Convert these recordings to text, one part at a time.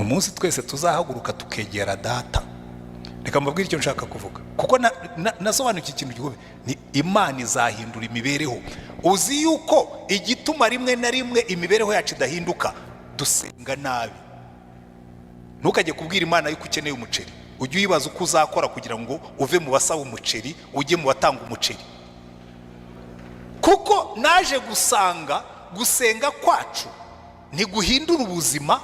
Umunsi twese tuzahaguruka tukegera Data. Reka mbabwire icyo nshaka kuvuga, kuko nasobanukiwe ikintu gikomeye: ni Imana izahindura imibereho. Uzi yuko igituma rimwe na rimwe imibereho yacu idahinduka, dusenga nabi. Ntukajye kubwira Imana yuko ukeneye umuceri. Ujye uyibaza uko uzakora kugira ngo uve mu basaba umuceri ujye mu batanga umuceri. Kuko naje gusanga gusenga kwacu ntiguhindura ubuzima,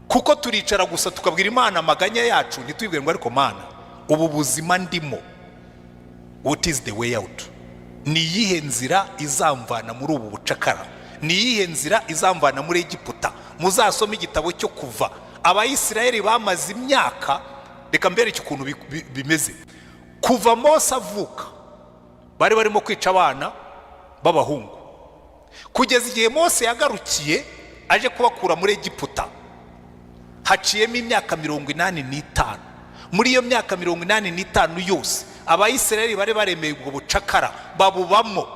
kuko turicara gusa tukabwira Imana amaganya yacu, ntitwibwire ngo: "Ariko Mana, ubu buzima ndimo, what is the way out? Ni iyihe nzira izamvana muri ubu bucakara? Ni iyihe nzira izamvana muri Egiputa?" Muzasome igitabo cyo Kuva. Abayisiraheli bamaze imyaka, reka mbereke ukuntu bimeze. Kuva Mose avuka bari barimo kwica abana b'abahungu, kugeza igihe Mose yagarukiye aje kubakura muri Egiputa, haciyemo imyaka 85. Muri iyo myaka 85 yose Abayisiraheli bari baremeye ubwo bucakara, babubamo.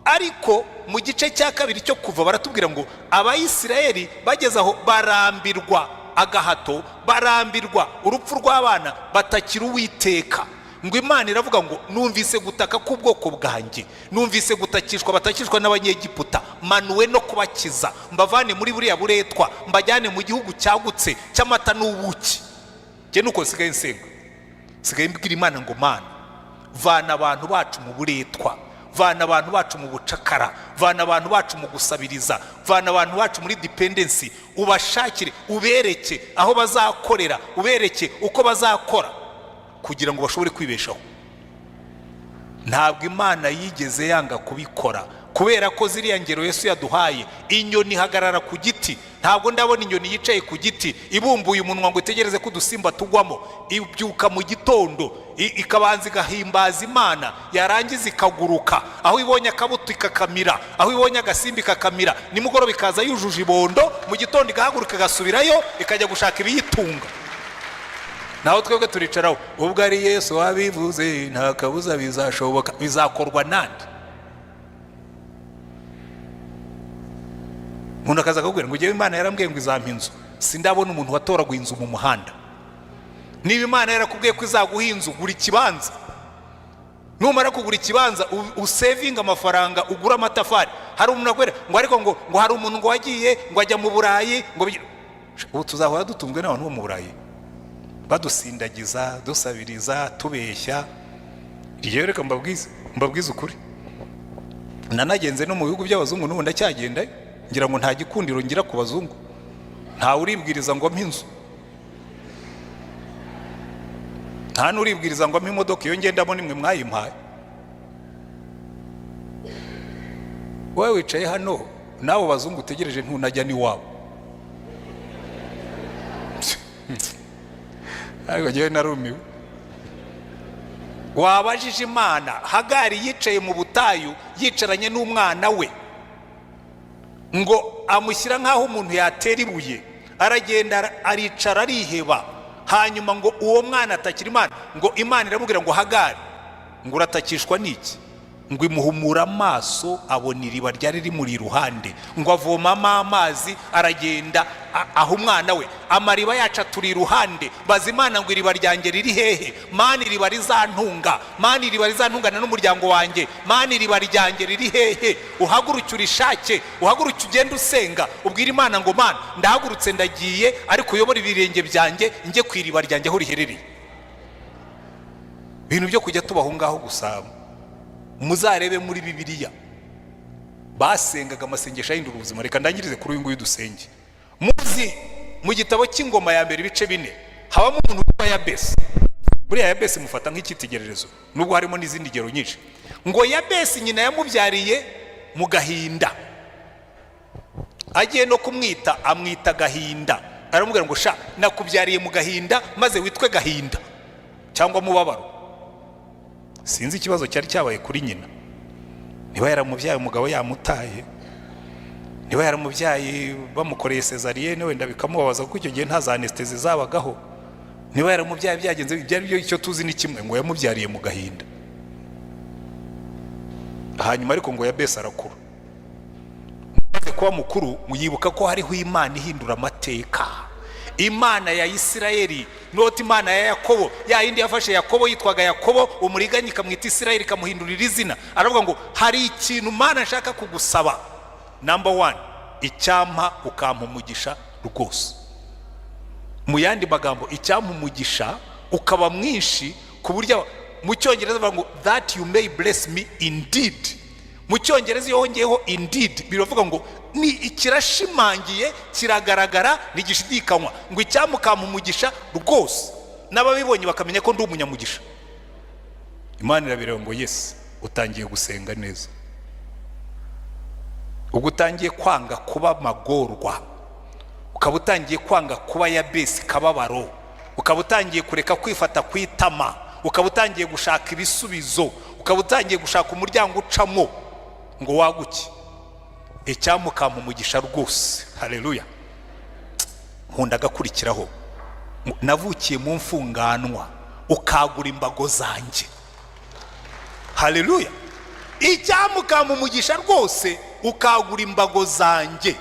Ariko mu gice cya kabiri cyo Kuva baratubwira ngo Abayisiraheli bageze aho barambirwa agahato, barambirwa urupfu rw'abana, batakira Uwiteka. Ngo Imana iravuga ngo: "Numvise gutaka k'ubwoko bwanjye, numvise gutakishwa batakishwa n'Abanyegiputa, manuwe no kubakiza, mbavane muri buriya buretwa, mbajyane mu gihugu cyagutse cy'amata n'ubuki." Njye nuko nsigaye nsenga, nsigaye mbwira Imana ngo: "Mana, vana abantu bacu mu buretwa, vana abantu bacu mu bucakara, vana abantu bacu mu gusabiriza, vana abantu bacu muri dependency, ubashakire, ubereke aho bazakorera, ubereke uko bazakora kugira ngo bashobore kwibeshaho." Ntabwo Imana yigeze yanga kubikora, kubera ko ziriya ngero Yesu yaduhaye, inyoni ihagarara ku giti. Ntabwo ndabona inyoni yicaye ku giti ibumbuye umunwa ngo itegereze ko udusimba tugwamo. Ibyuka mu gitondo, ikabanza igahimbaza Imana, yarangiza ikaguruka. Aho ibonye akabuto ikakamira, aho ibonye agasimba ikakamira. Nimugoroba ikaza yujuje ibondo, mu gitondo igahaguruka, igasubirayo, ikajya gushaka ibiyitunga. Naho twebwe turicaraho: "Ubwo ari Yesu wabivuze, nta kabuza bizashoboka." Bizakorwa nande? Umuntu akaza akakubwira ngo: "Ngewe Imana yarambwiye ngo izampa inzu." Sindabona umuntu watoraguye inzu mu muhanda. Niba Imana yarakubwiye ko izaguha inzu, gura ikibanza. Numara kugura ikibanza, usevinga amafaranga, ugure amatafari. Hari umuntu akubwira ngo: "Ariko ngo hari umuntu ngo wagiye ngo ajya mu Burayi." Ngo ubu tuzahora dutunzwe n'abantu bo mu Burayi badusindagiza, dusabiriza, tubeshya? Iryo reka mbabwize ukuri, nanagenze no mu bihugu by'abazungu, n'ubu ndacyagenda, ngira ngo nta gikundiro ngira ku bazungu. Ntawe uribwiriza ngo mpe inzu, nta n'uribwiriza ngo mpe imodoka. Iyo ngendamo nimwe mwayimpaye. Wowe wicaye hano n'abo bazungu utegereje, ntunajya n'iwabo. Ariko njyewe narumiwe. Wabajije Imana. Hagari yicaye mu butayu yicaranye n'umwana we, ngo amushyira nk'aho umuntu yatera ibuye, aragenda, aricara, ariheba. Hanyuma ngo uwo mwana atakira Imana. Ngo Imana iramubwira ngo: "Hagari," ngo, "uratakishwa n'iki?" Ngo imuhumura amaso, abona iriba ryari rimuri iruhande. Ngo avomamo amazi, aragenda aha umwana we. Amariba yacu aturi iruhande. Baza Imana ngo: "Iriba ryanjye riri hehe? Mana, iriba rizantunga, Mana, iriba rizantungana n'umuryango wanjye, Mana, iriba ryanjye riri hehe?" Uhaguruke urishake, uhaguruke ugende usenga, ubwire Imana ngo: "Mana, ndahagurutse ndagiye, ariko uyobore ibirenge byanjye njye ku iriba ryanjye aho riherereye." Ibintu byo kujya tubaho ngaho gusa. Muzarebe muri Bibiliya, basengaga amasengesho ahindura ubuzima. Reka ndangirize kuri uyu nguyu, dusenge. Muzi mu gitabo cy'Ingoma ya Mbere ibice 4, habamo umuntu witwa Yabesi. Buriya Yabesi mufata nk'icyitegererezo, nubwo harimo n'izindi ngero nyinshi. Ngo Yabesi nyina yamubyariye mu gahinda. Agiye no kumwita, amwita Gahinda. Aramubwira ngo: "Sha, nakubyariye mu gahinda, maze witwe Gahinda cyangwa Mubabaro." Sinzi ikibazo cyari cyabaye kuri nyina, niba yaramubyaye umugabo yamutaye, niba yaramubyaye bamukoreye césarienne wenda bikamubabaza, kuko icyo gihe nta za anesthésie zabagaho, niba yaramubyaye byagenze ibyo ari byo, icyo tuzi ni kimwe: ngo yamubyariye mu gahinda. Hanyuma ariko ngo Yabesi arakura. Amaze kuba mukuru, yibuka ko hariho Imana ihindura amateka. Imana ya Isirayeli, not Imana ya Yakobo, ya yindi yafashe Yakobo yitwaga Yakobo umuriganya, ikamwita Isirayeli, ikamuhindurira izina. Aravuga ngo: "Hari ikintu, Mana, nshaka kugusaba. Number one, icyampa ukampa umugisha rwose." Mu yandi magambo, icyampa umugisha ukaba mwinshi, ku buryo mu Cyongereza bavuga ngo "that you may bless me indeed". Mu Cyongereza iyo wongeyeho "indeed", biravuga ngo ni kirashimangiye, kiragaragara, ntigishidikanywa, ngo icyampa ukampa umugisha rwose, n'ababibonye bakamenya ko ndi umunyamugisha. Imana irabireba ngo: "Yes, utangiye gusenga neza." Ubwo utangiye kwanga kuba magorwa, ukaba utangiye kwanga kuba Yabesi kababaro, ukaba utangiye kureka kwifata ku itama, ukaba utangiye gushaka ibisubizo, ukaba utangiye gushaka umuryango ucamo ngo waguke, icyampa ukampa umugisha rwose. Hareruya! Nkunda agakurikiraho: "Navukiye mu mfunganwa, ukagura imbago zanjye." Hareruya! Icyampa ukampa umugisha rwose, ukagura imbago zanjye.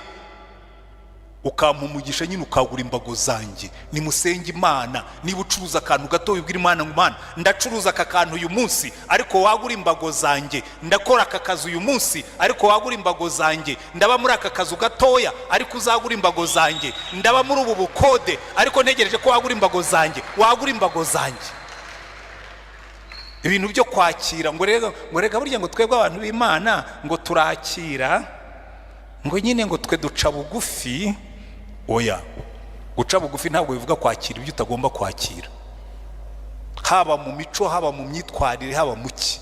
Ukampa umugisha nyine, ukagura imbago zanjye. Nimusenge Imana. Niba ucuruza akantu gato, wibwira Imana ngo: "Imana, ndacuruza aka kantu uyu munsi, ariko wagura imbago zanjye. Ndakora aka kazi uyu munsi, ariko wagura imbago zanjye. Ndaba muri aka kazu gatoya, ariko uzagura imbago zanjye. Ndaba muri ubu bukode, ariko ntegereje ko wagura imbago zanjye, wagura imbago zanjye." Ibintu byo kwakira, ngo rega, ngo rega burya, ngo twebwe abantu b'Imana, ngo turakira, ngo nyine ngo twe duca bugufi. Oya, guca bugufi ntabwo bivuga kwakira ibyo utagomba kwakira. Haba mu mico, haba mu myitwarire, haba mu ki,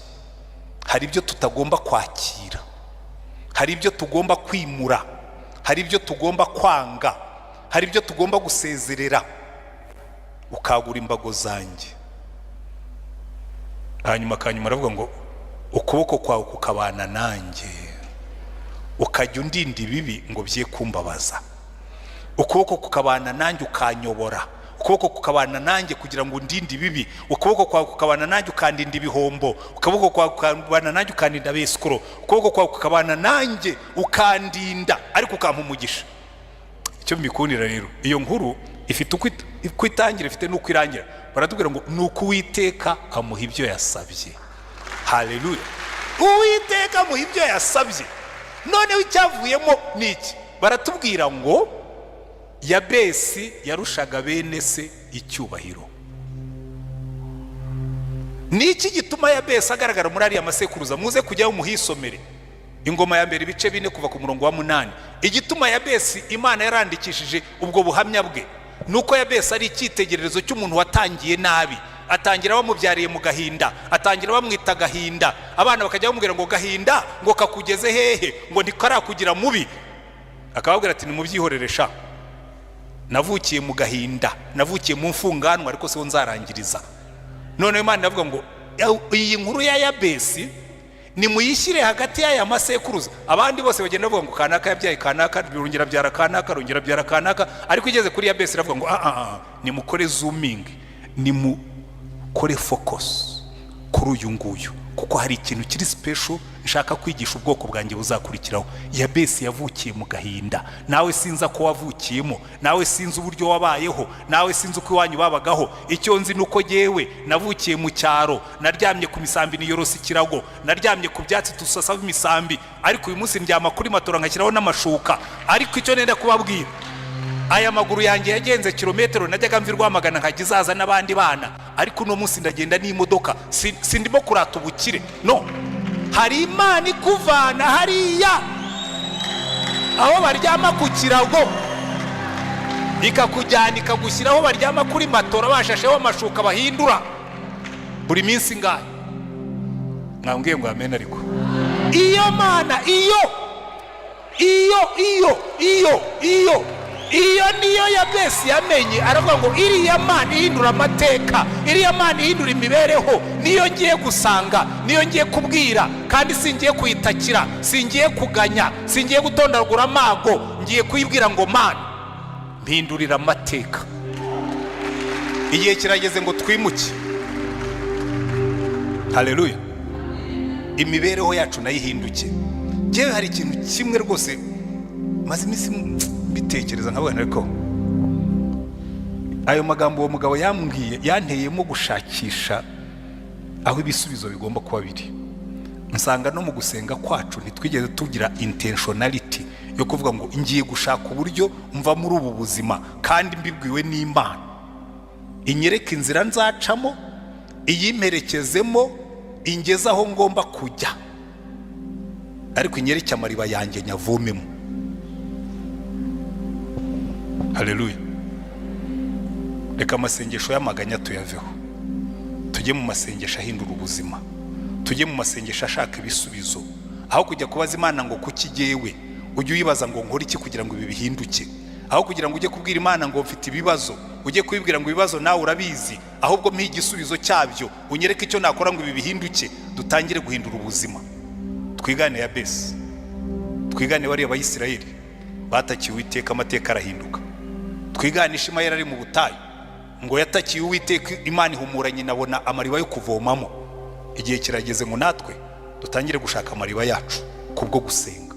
hari ibyo tutagomba kwakira, hari ibyo tugomba kwimura, hari ibyo tugomba kwanga, hari ibyo tugomba gusezerera. Ukagura imbago zanjye. Hanyuma akanyuma aravuga ngo: "Ukuboko kwawe kukabana nanjye, ukajya undinda ibibi ngo bye kumbabaza." Ukuboko kukabana nanjye, ukanyobora. Ukuboko kukabana nanjye kugira ngo undinde ibibi. Ukuboko kwawe kukabana nanjye, ukandinda ibihombo. Ukuboko kwawe kukabana nanjye, ukandinda abesikoro. Ukuboko kwawe kukabana nanjye, ukandinda, ariko ukampa umugisha. Icyo mbikundira rero, iyo nkuru ifite uko itangira, ifite n'uko irangira. Baratubwira ngo: "Ni uko Uwiteka amuha ibyo yasabye." Haleluya! Uwiteka amuha ibyo yasabye. Noneho icyavuyemo ni iki? Baratubwira ngo Yabesi yarushaga bene se icyubahiro. Ni iki gituma Yabesi agaragara muri ariya masekuruza? Muze kujyaho muhisomere, Ingoma ya Mbere ibice 4 kuva ku murongo wa 8. Igituma Yabesi Imana yarandikishije ubwo buhamya bwe ni uko Yabesi ari icyitegererezo cy'umuntu watangiye nabi. Atangira bamubyariye mu gahinda, atangira bamwita Gahinda, abana bakajya bamubwira ngo: "Gahinda ngo kakugeze hehe, ngo ntikarakugira mubi?" Akababwira ati: "Nimubyihorere sha, navukiye mu gahinda, navukiye mu mfunganwa, ariko siho nzarangiriza." Noneho Imana iravuga ngo: "Iyi nkuru ya Yabesi nimuyishyire hagati y'aya masekuruza." Abandi bose bagenda bavuga ngo kanaka yabyaye kanaka, rongera abyara kanaka, rongera abyara kanaka, ariko igeze kuri Yabesi iravuga ngo: "Ah, ah, nimukore zooming, nimukore focus kuri uyu nguyu, kuko hari ikintu kiri special nshaka kwigisha ubwoko bwanjye buzakurikiraho." Yabesi yavukiye mu gahinda. Nawe sinzi ko wavukiyemo, nawe sinzi uburyo wabayeho, nawe sinzi uko iwanyu babagaho. Icyo nzi ni uko jyewe navukiye mu cyaro, naryamye ku misambi niyorose ikirago, naryamye ku byatsi dusasa imisambi, ariko uyu munsi ndyama kuri matora nkashyiraho n'amashuka. Ariko icyo nenda kubabwira, aya maguru yanjye yagenze kilometero. Najyaga mva i Rwamagana nkajya izaza n'abandi bana, ariko uno munsi ndagenda n'imodoka. Sindimo kurata ubukire, no hari Imana ikuvana hariya aho baryama ku kirago, ikakujyana ikagushyira aho baryama kuri matora bashasheho amashuka bahindura buri minsi ingahe. Mwambwiye ngo amen. Ariko iyo Mana, iyo iyo iyo iyo iyo iyo niyo Yabesi yamenye. Aravuga ngo: "Iriya Mana ihindura amateka, iriya Mana ihindura imibereho, niyo ngiye gusanga, niyo ngiye kubwira, kandi singiye kuyitakira, singiye kuganya, singiye gutondagura amago. Ngiye kuyibwira ngo: 'Mana, mpindurira amateka.'" Igihe kirageze ngo twimuke. Haleluya! Imibereho yacu nayo ihinduke. Ngewe hari ikintu kimwe rwose maze iminsi mbitekereza, nkavuga ariko Ayo magambo uwo mugabo yambwiye yanteyemo gushakisha aho ibisubizo bigomba kuba biri. Nsanga no mu gusenga kwacu ntitwigeze tugira intentionality yo kuvuga ngo ngiye gushaka uburyo mva muri ubu buzima, kandi mbibwiwe n'Imana inyereka inzira nzacamo, iyimperekezemo, ingeze aho ngomba kujya, ariko inyereke amariba yanjye nyavomemo. Haleluya! Reka amasengesho y'amaganya tuyaveho, tujye mu masengesho ahindura ubuzima, tujye mu masengesho ashaka ibisubizo. Aho kujya kubaza Imana ngo kuki jyewe, ujye uyibaza ngo nkore iki kugira ngo ibi bihinduke? Aho kugira ngo ujye kubwira Imana ngo mfite ibibazo, ujye kubibwira ngo ibibazo nawe urabizi, ahubwo mpa igisubizo cyabyo, unyereke icyo nakora ngo ibi bihinduke. Dutangire guhindura ubuzima. Twigane Yabesi, twigane bariya Bayisirayeli batakiye Uwiteka, amateka arahinduka. Twigane Ishimayeli ari mu butayu, ngo yatakiye Uwiteka, Imana ihumura nyina, abona amariba yo kuvomamo. Igihe kirageze ngo natwe dutangire gushaka amariba yacu kubwo gusenga.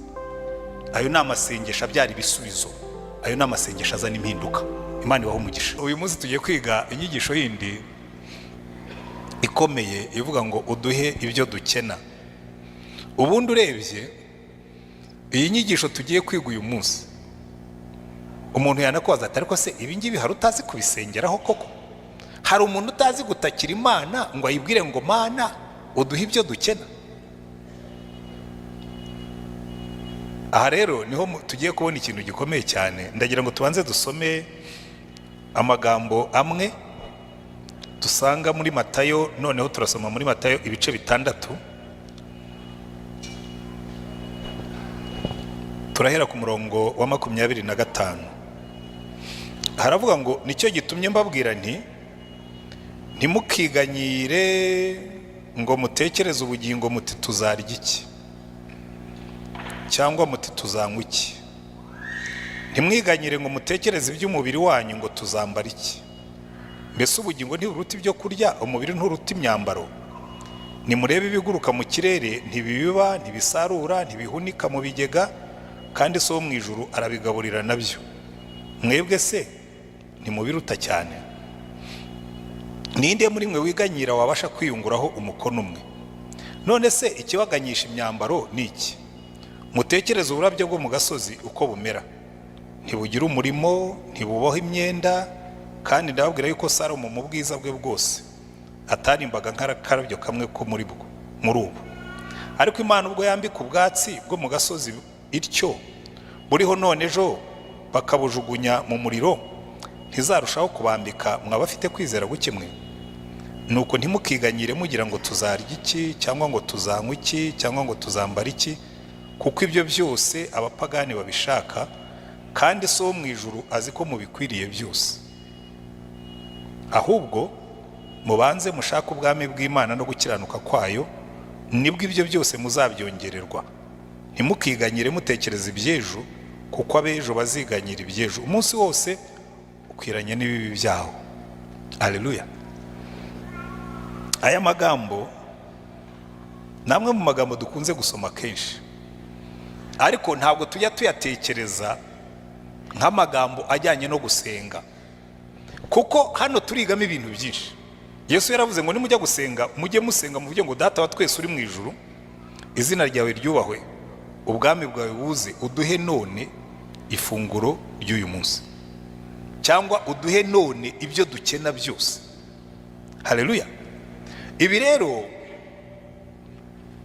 Ayo ni amasengesho abyara ibisubizo, ayo ni amasengesho azana impinduka. Imana ibahe umugisha. Uyu munsi tugiye kwiga inyigisho yindi ikomeye ivuga ngo uduhe ibyo dukena. Ubundi urebye iyi nyigisho tugiye kwiga uyu munsi, umuntu yanakubaza ati: "Ariko se ibi ngibi hari utazi kubisengeraho koko? Hari umuntu utazi gutakira Imana ngo ayibwire ngo Mana, uduhe ibyo dukena?" Aha rero niho tugiye kubona ikintu gikomeye cyane. Ndagira ngo tubanze dusome amagambo amwe dusanga muri Matayo. Noneho turasoma muri Matayo ibice 6, turahera ku murongo wa 25. Haravuga ngo: "Nicyo gitumye mbabwira nti ntimukiganyire ngo mutekereze ubugingo muti tuzarya iki, cyangwa muti tuzanywa iki. Ntimwiganyire ngo mutekereze iby'umubiri wanyu ngo tuzambara iki. Mbese ubugingo ntiburuta ibyo kurya, umubiri nturuta imyambaro? Nimurebe ibiguruka mu kirere: ntibibiba, ntibisarura, ntibihunika mu bigega, kandi So wo mu ijuru arabigaburira nabyo. Mwebwe se ntimubiruta cyane? Ninde muri mwe wiganyira wabasha kwiyunguraho umukono umwe? None se ikibaganyisha imyambaro ni iki? Mutekereze uburabyo bwo mu gasozi uko bumera: ntibugira umurimo, ntibuboha imyenda, kandi ndababwira yuko Salomo mu bwiza bwe bwose atarimbaga nk'akarabyo kamwe ko muri bwo muri ubu. Ariko Imana ubwo yambika ubwatsi bwo mu gasozi ityo, buriho none, ejo bakabujugunya mu muriro, ntizarushaho kubambika, mwaba afite kwizera guke mwe? Nuko ntimukiganyire mugira ngo tuzarya iki, cyangwa ngo tuzanywa iki, cyangwa ngo tuzambara iki, kuko ibyo byose abapagani babishaka, kandi So wo mu ijuru azi ko mubikwiriye byose. Ahubwo mubanze mushake ubwami bw'Imana no gukiranuka kwayo, nibwo ibyo byose muzabyongererwa. Ntimukiganyire mutekereza iby'ejo, kuko ab'ejo baziganyira iby'ejo. Umunsi wose ukwiranye n'ibibi byawo." Aleluya! Aya magambo ni amwe mu magambo dukunze gusoma kenshi, ariko ntabwo tujya tuyatekereza nk'amagambo ajyanye no gusenga, kuko hano turigamo ibintu byinshi. Yesu yaravuze ngo nimujya gusenga, mujye musenga muvuge ngo: "Data wa twese uri mu ijuru, izina ryawe ryubahwe, ubwami bwawe buze, uduhe none ifunguro ry'uyu munsi", cyangwa "uduhe none ibyo dukena byose". Haleluya! Ibi rero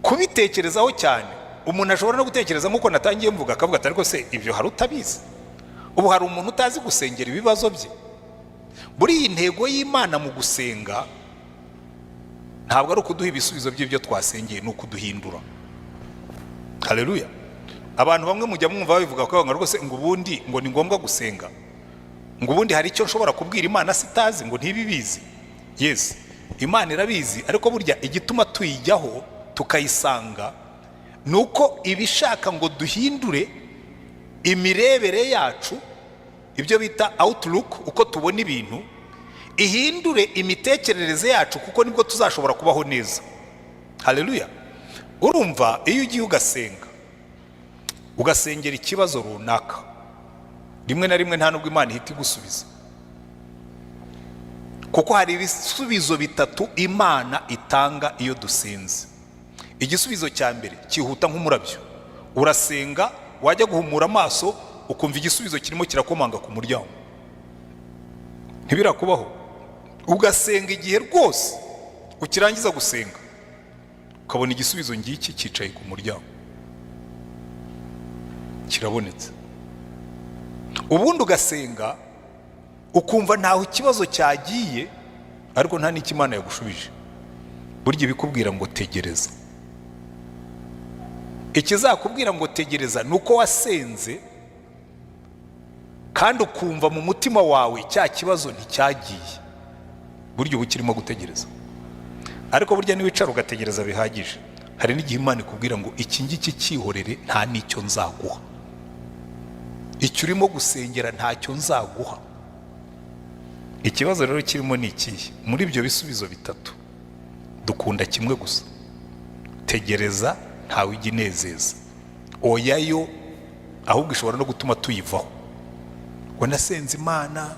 kubitekerezaho cyane, umuntu ashobora no gutekereza nk'uko natangiye mvuga, akavuga ati: "Ariko se ibyo hari utabizi? Ubu hari umuntu utazi gusengera ibibazo bye?" Buriya intego y'Imana mu gusenga ntabwo ari ukuduha ibisubizo by'ibyo twasengeye, ni ukuduhindura. Haleluya! Abantu bamwe mujya mwumva babivuga ko ngo rwose ngo ubundi ngo ni ngombwa gusenga, ngo ubundi hari icyo nshobora kubwira Imana sitazi, ngo ntibibizi? Yes, Imana irabizi, ariko burya igituma tuyijyaho tukayisanga ni uko ibishaka ngo duhindure imirebere yacu, ibyo bita outlook, uko tubona ibintu, ihindure imitekerereze yacu, kuko nibwo tuzashobora kubaho neza. Haleluya! Urumva, iyo ugiye ugasenga, ugasengera ikibazo runaka, rimwe na rimwe nta nubwo Imana ihita igusubiza. Kuko hari ibisubizo bitatu Imana itanga iyo dusenze. Igisubizo cya mbere cyihuta nk'umurabyo: urasenga, wajya guhumura amaso, ukumva igisubizo kirimo kirakomanga ku muryango. Ntibirakubaho? Ugasenga igihe rwose ukirangiza gusenga, ukabona igisubizo ngiki cyicaye ku muryango, kirabonetse. Ubundi ugasenga, ukumva ntaho ikibazo cyagiye, ariko nta n'icyo Imana yagushubije. Burya ibikubwira ngo tegereza. Ikizakubwira ngo tegereza ni uko wasenze kandi ukumva mu mutima wawe cya kibazo nticyagiye. Burya uba ukirimo gutegereza. Ariko burya niwicara ugategereza bihagije, hari n'igihe Imana ikubwira ngo iki ngiki cyihorere, nta n'icyo nzaguha. Icyo urimo gusengera ntacyo nzaguha. Ikibazo rero kirimo ni ikihe? Muri ibyo bisubizo bitatu dukunda kimwe gusa: tegereza. Ntawe ijya inezeza, oya yo, ahubwo ishobora no gutuma tuyivaho, ngo nasenze Imana,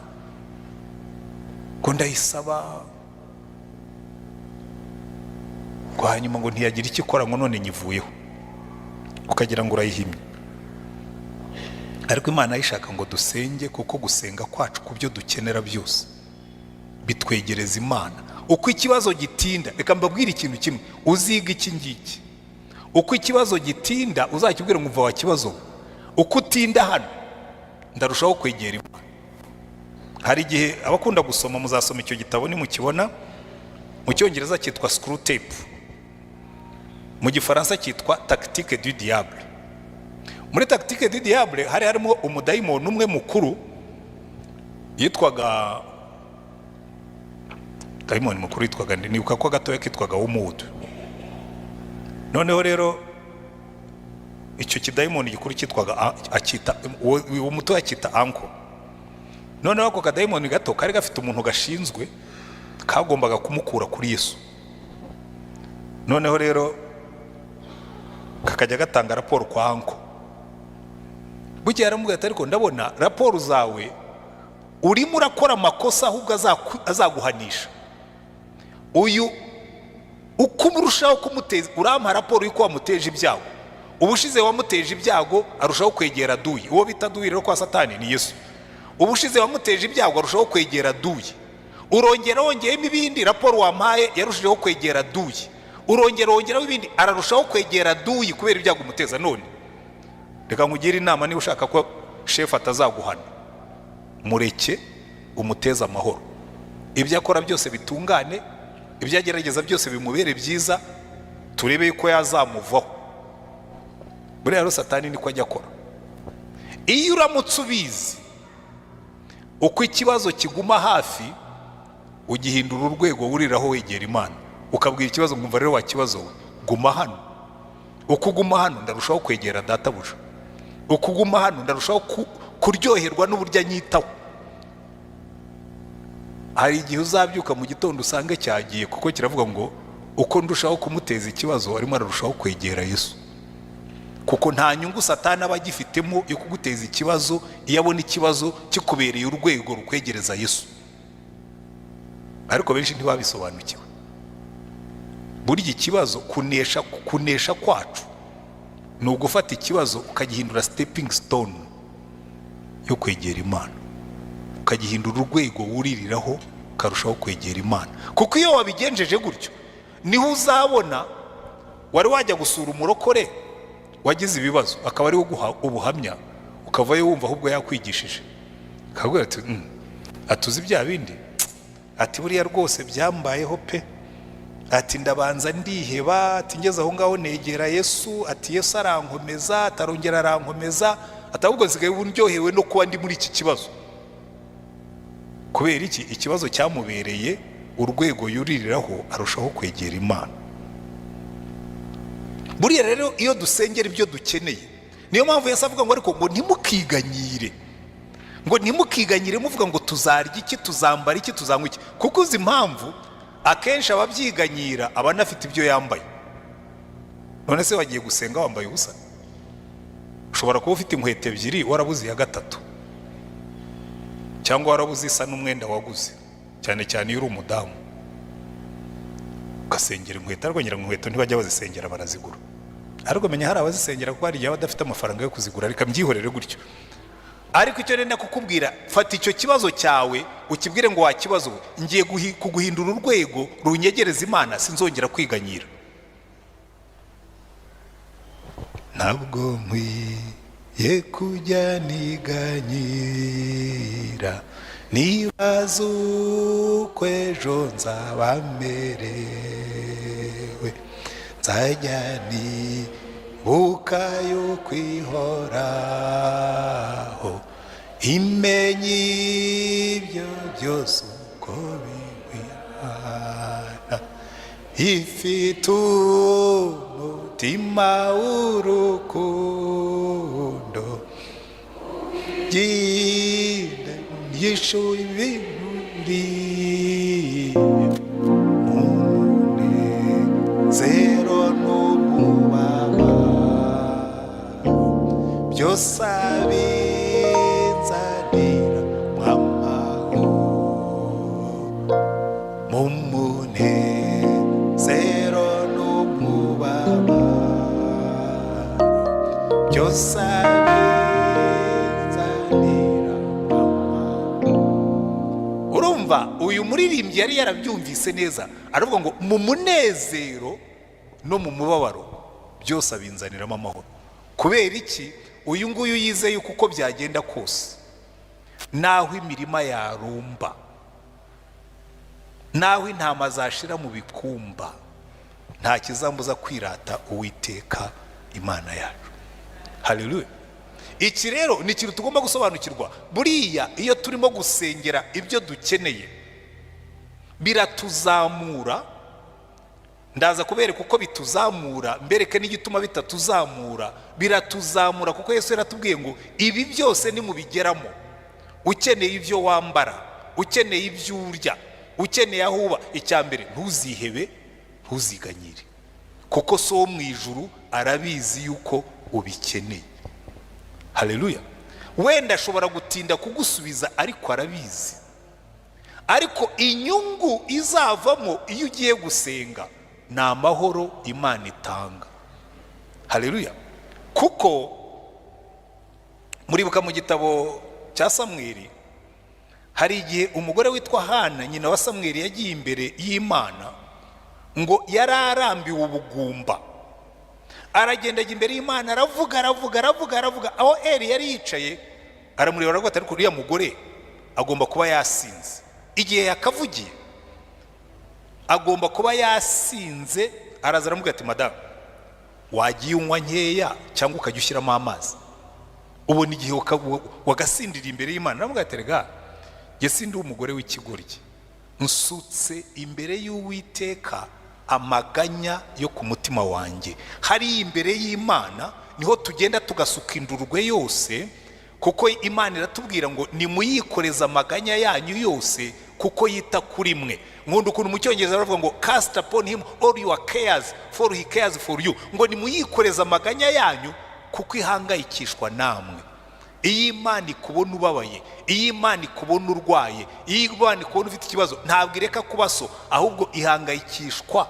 ngo ndayisaba, ngo hanyuma ngo ntiyagira icyo ikora, ngo none nyivuyeho, ukagira ngo urayihimye. Ariko Imana ayishaka ngo dusenge, kuko gusenga kwacu ku byo dukenera byose bitwegereza Imana. Uko ikibazo gitinda, reka mbabwire ikintu kimwe, uziga iki ngiki: uko ikibazo gitinda, uzakibwira ngo umva wa kibazo we, uko utinda hano ndarushaho kwegera Imana. Hari igihe, abakunda gusoma muzasoma icyo gitabo nimukibona, mu Cyongereza cyitwa Screwtape, mu Gifaransa cyitwa Tactique du Diable. Muri Tactique du Diable hari harimo umudayimoni umwe mukuru yitwaga, dayimoni mukuru yitwaga, nibuka ko gatoya kitwaga Wormwood. Noneho rero icyo kidayimoni gikuru cyitwaga, akita uwo muto akita uncle. Noneho ako kadayimoni gato kari gafite umuntu gashinzwe, kagombaga kumukura kuri Yesu. Noneho rero kakajya gatanga raporo kwa uncle. Bukeye aramubwira ati: "Ariko ndabona raporo zawe urimo urakora amakosa, ahubwo azaguhanisha uyu. Uko urushaho kumuteza, urampa raporo y'uko wamuteje ibyago. Ubushize wamuteje ibyago, arushaho kwegera duyi." Uwo bita duyi rero kwa Satani ni Yesu. "Ubushize wamuteje ibyago, arushaho kwegera duyi. Urongera wongeyemo ibindi, raporo wampaye yarushijeho kwegera duyi. Urongera wongeraho ibindi, ararushaho kwegera duyi kubera ibyago umuteza. None reka nkugire inama: niba ushaka ko shefu atazaguhana, mureke umuteze amahoro, ibyo akora byose bitungane, ibyo agerageza byose bimubere byiza, turebe yuko yazamuvaho." Buriya rero Satani niko ajya akora. Iyo uramutse ubizi, uko ikibazo kiguma hafi, ugihindura urwego wuriraho wegera Imana. Ukabwira ikibazo ngo umva rero wa kibazo we, guma hano. Uko uguma hano ndarushaho kwegera databuja. Uko uguma hano ndarushaho kuryoherwa n'uburyo anyitaho. Hari igihe uzabyuka mu gitondo usange cyagiye, kuko kiravuga ngo uko ndushaho kumuteza ikibazo, arimo ararushaho kwegera Yesu. Kuko nta nyungu Satani aba agifitemo yo kuguteza ikibazo, iyo abona ikibazo kikubereye urwego rukwegereza Yesu. Ariko benshi ntibabisobanukiwe. Burya ikibazo, kunesha kwacu ni ugufata ikibazo ukagihindura stepping stone yo kwegera Imana, ukagihindura urwego wuririraho ukarushaho kwegera Imana. Kuko iyo wabigenjeje gutyo niho uzabona. Wari wajya gusura umurokore wagize ibibazo, akaba ariwe uguha ubuhamya, ukavayo wumva ahubwo yakwigishije, akabwira ati: "Atuzi bya bindi?" Ati: "Buriya rwose byambayeho pe." Ati: "Ndabanza ndiheba." Ati: "Ngeze aho ngaho negera Yesu." Ati: "Yesu arankomeza." Atarongera arankomeza. Ati: "Ahubwo nsigaye ubu ndyohewe no kuba ndi muri iki kibazo." Kubera iki? Ikibazo cyamubereye urwego yuririraho arushaho kwegera Imana. Buriya rero iyo dusengera ibyo dukeneye, niyo mpamvu Yesu avuga ngo ariko ngo ntimukiganyire, ngo ntimukiganyire muvuga ngo tuzarya iki, tuzambara iki, tuzanywa iki. Kuko uzi impamvu akenshi ababyiganyira aba anafite ibyo yambaye? None se wagiye gusenga wambaye ubusa? Ushobora kuba ufite inkweto ebyiri, warabuze iya gatatu, cyangwa warabuze isa n'umwenda waguze. Cyane cyane iyo uri umudamu ugasengera inkweto. Ariko ngira ngo inkweto ntibajya bazisengera, barazigura. Ariko menya hari abazisengera, kuko hari igihe aba adafite amafaranga yo kuzigura. Reka mbyihorere gutyo. Ariko icyo nenda kukubwira, fata icyo kibazo cyawe ukibwire ngo: "Wa kibazo we, ngiye kuguhindura urwego runyegereza Imana, sinzongera kwiganyira." Ntabwo nkwiye kujya niganyira, nibaza uko ejo nzaba merewe. Nzajya nibuka yuko ihoraho, imenye ibyo byose uko bingwirana, ifite umutima w'urukundo, yishuye ibintu umunezero n'umubabaro, byose abinzanira mwamahoro. Mu munezero n'umubabaro, byose abinzanira mwamahoro. Urumva, uyu muririmbyi yari yarabyumvise neza, aravuga ngo mu munezero no mu mubabaro byose abinzaniramo amahoro. Kubera iki? Uyu nguyu yizeye yuko uko byagenda kose, naho imirima yarumba, naho intama zashira mu bikumba, nta kizambuza kwirata Uwiteka Imana yacu. Haleluya! Iki rero ni ikintu tugomba gusobanukirwa. Buriya iyo turimo gusengera ibyo dukeneye, biratuzamura. Ndaza kubereka uko bituzamura, mbereke n'igituma bitatuzamura. Biratuzamura kuko Yesu yaratubwiye ngo ibi byose nimubigeramo, ukeneye ibyo wambara, ukeneye ibyo urya, ukeneye aho uba, icya mbere ntuzihebe, ntuziganyire, kuko so wo mu ijuru arabizi yuko ubikeneye. Haleluya! Wenda ashobora gutinda kugusubiza, ariko arabizi. Ariko inyungu izavamo iyo ugiye gusenga ni amahoro Imana itanga. Haleluya! Kuko muribuka mu gitabo cya Samweri, hari igihe umugore witwa Hana, nyina wa Samweri, yagiye imbere y'Imana, ngo yari arambiwe ubugumba. Aragenda ajya imbere y'Imana, aravuga, aravuga, aravuga, aravuga. Aho Eri yari yicaye aramureba, aravuga ati: "Ariko uriya mugore agomba kuba yasinze. Igihe yakavugiye agomba kuba yasinze." Araza aramubwira ati: "Madamu, wagiye unywa nkeya cyangwa ukajya ushyiramo amazi, ubona igihe wagasindira imbere y'Imana." Aramubwira ati: "Rega jye sindi umugore w'ikigoryi, nsutse imbere y'Uwiteka amaganya yo ku mutima wanjye." Hariya imbere y'Imana niho tugenda tugasuka indurwe yose, kuko Imana iratubwira ngo nimuyikoreze amaganya yanyu yose kuko yita kuri mwe. Nkunda ukuntu mu Cyongereza baravuga ngo: "Cast upon him all your cares, for he cares for you." Ngo nimuyikoreze amaganya yanyu kuko ihangayikishwa namwe. Iyo Imana ikubona ubabaye, iyo Imana ikubona urwaye, iyo Imana ikubona ufite ikibazo, ntabwo ireka kuba so, ahubwo ihangayikishwa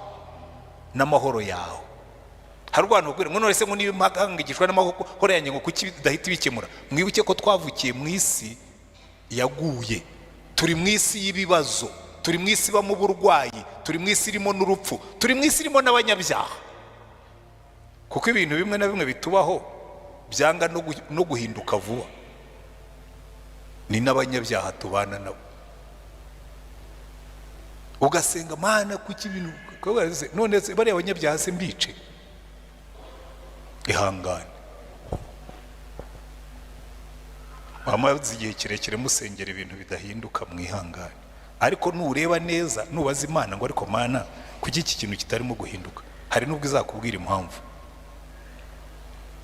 n'amahoro yawe. Hari urwanda bakubwira ngo: "None se ngo niba ihangayikishwa n'amahoro yanjye, ngo kuki idahita ibikemura?" Mwibuke ko twavukiye mu isi yaguye. Turi mu isi y'ibibazo, turi mu isi ibamo uburwayi, turi mu isi irimo n'urupfu, turi mu isi irimo n'abanyabyaha, kuko ibintu bimwe na bimwe bitubaho byanga no guhinduka vuba. Ni n'abanyabyaha tubana nabo. Ugasenga: "Mana, kuki ibintu none se bariya banyabyaha se mbice?" Ihangane, wamaze igihe kirekire musengera ibintu bidahinduka, mwihangane. Ariko nureba neza, nubaza Imana ngo: "Ariko Mana, kuki iki kintu kitarimo guhinduka?" hari n'ubwo izakubwira impamvu.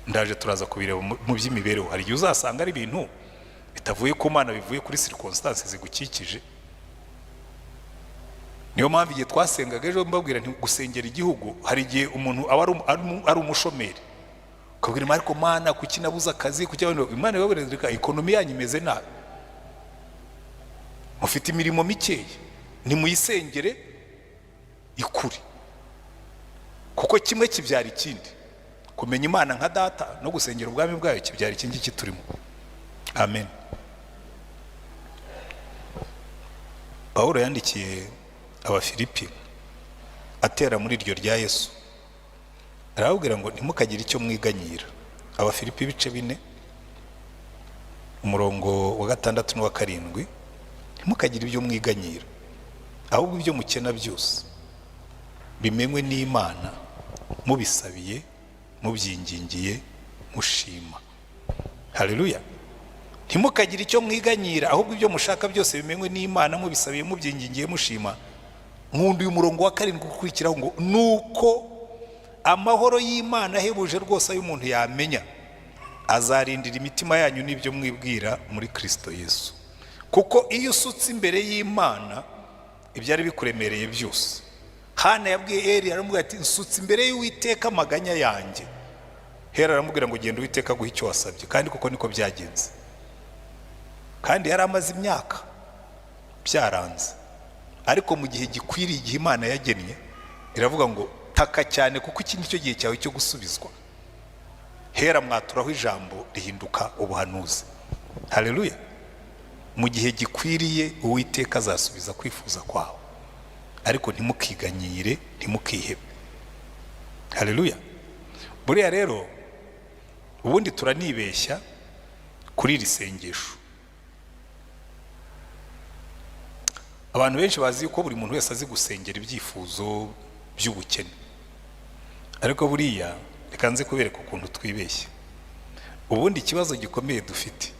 Ndaje turaza kubireba mu by'imibereho. Hari igihe uzasanga ari ibintu bitavuye ku Mana, bivuye kuri circonstances zigukikije. Niyo mpamvu igihe twasengaga ejo mbabwira nti gusengera igihugu, hari igihe umuntu aba ari umushomeri, ukabwira Imana: "Ariko Mana, kuki nabuze akazi? Kuki Imana ibabwira, reka economy yanyu imeze nabi, mufite imirimo mikeya." Nimuyisengere ikure, kuko kimwe kibyara ikindi. Kumenya Imana nka Data no gusengera ubwami bwayo kibyara iki ngiki turimo. Amen. Pawulo yandikiye Abafilipi atera muri iryo rya Yesu, arababwira ngo ntimukagire icyo mwiganyira. Abafilipi ibice 4, umurongo wa 6 n'uwa 7, ntimukagire ibyo mwiganyira, ahubwo ibyo mukena byose bimenywe n'Imana, mubisabiye, mubyingingiye, mushima. Haleluya. Ntimukagire icyo mwiganyira, ahubwo ibyo mushaka byose bimenywe n'Imana, mubisabiye, mubyingingiye, mushima. Nkunda uyu murongo wa 7 ukurikiraho ngo nuko amahoro y'Imana ahebuje rwose ayo umuntu yamenya azarindira imitima yanyu n'ibyo mwibwira muri Kristo Yesu. Kuko iyo usutse imbere y'Imana ibyari bikuremereye byose. Hana yabwiye Eli, aramubwira ati nsutse imbere y'Uwiteka amaganya yanjye. Hera aramubwira ngo genda, Uwiteka aguhe icyo wasabye. Kandi kuko niko byagenze, kandi yari amaze imyaka byaranze, ariko mu gihe gikwiriye, igihe Imana yagennye, iravuga ngo taka cyane, kuko iki nicyo gihe cyawe cyo gusubizwa. Hera mwaturaho ijambo rihinduka ubuhanuzi. Haleluya. Mu gihe gikwiriye Uwiteka azasubiza kwifuza kwawe, ariko ntimukiganyire, ntimukihebe. Haleluya. Buriya rero ubundi turanibeshya kuri iri sengesho. Abantu benshi bazi ko buri muntu wese azi gusengera ibyifuzo by'ubukene, ariko buriya reka nze kubereka ukuntu twibeshya. Ubundi ikibazo gikomeye dufite,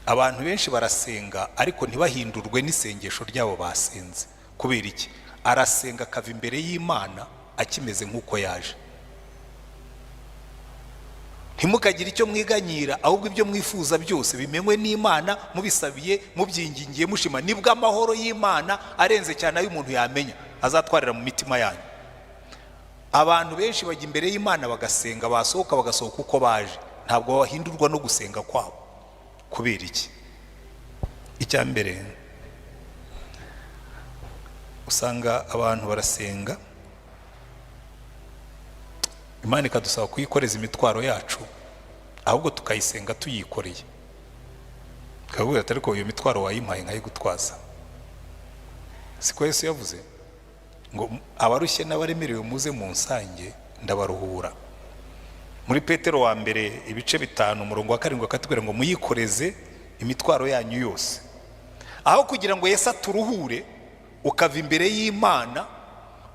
abantu benshi barasenga ariko ntibahindurwe n'isengesho ryabo basenze. Kubera iki? Arasenga akava imbere y'Imana akimeze nk'uko yaje. Ntimukagire icyo mwiganyira, ahubwo ibyo mwifuza byose bimenywe n'Imana, mubisabiye, mubyingingiye, mushima. Nibwo amahoro y'Imana arenze cyane ayo umuntu yamenya azatwarira mu mitima yanyu. Abantu benshi bajya imbere y'Imana bagasenga, basohoka bagasohoka uko baje, ntabwo bahindurwa no gusenga kwabo. Kubera iki? Icya mbere, usanga abantu barasenga, Imana ikadusaba kuyikoreza imitwaro yacu, ahubwo tukayisenga tuyikoreye. Tukavuga ati ariko iyo mitwaro wayimpaye nkayigutwaza. Siko Yesu yavuze ngo abarushye n'abaremerewe muze munsange ndabaruhura. Muri Petero wa mbere ibice 5 umurongo wa 7 akatubwira ngo muyikoreze imitwaro yanyu yose. Aho kugira ngo Yesu aturuhure, ukava imbere y'Imana,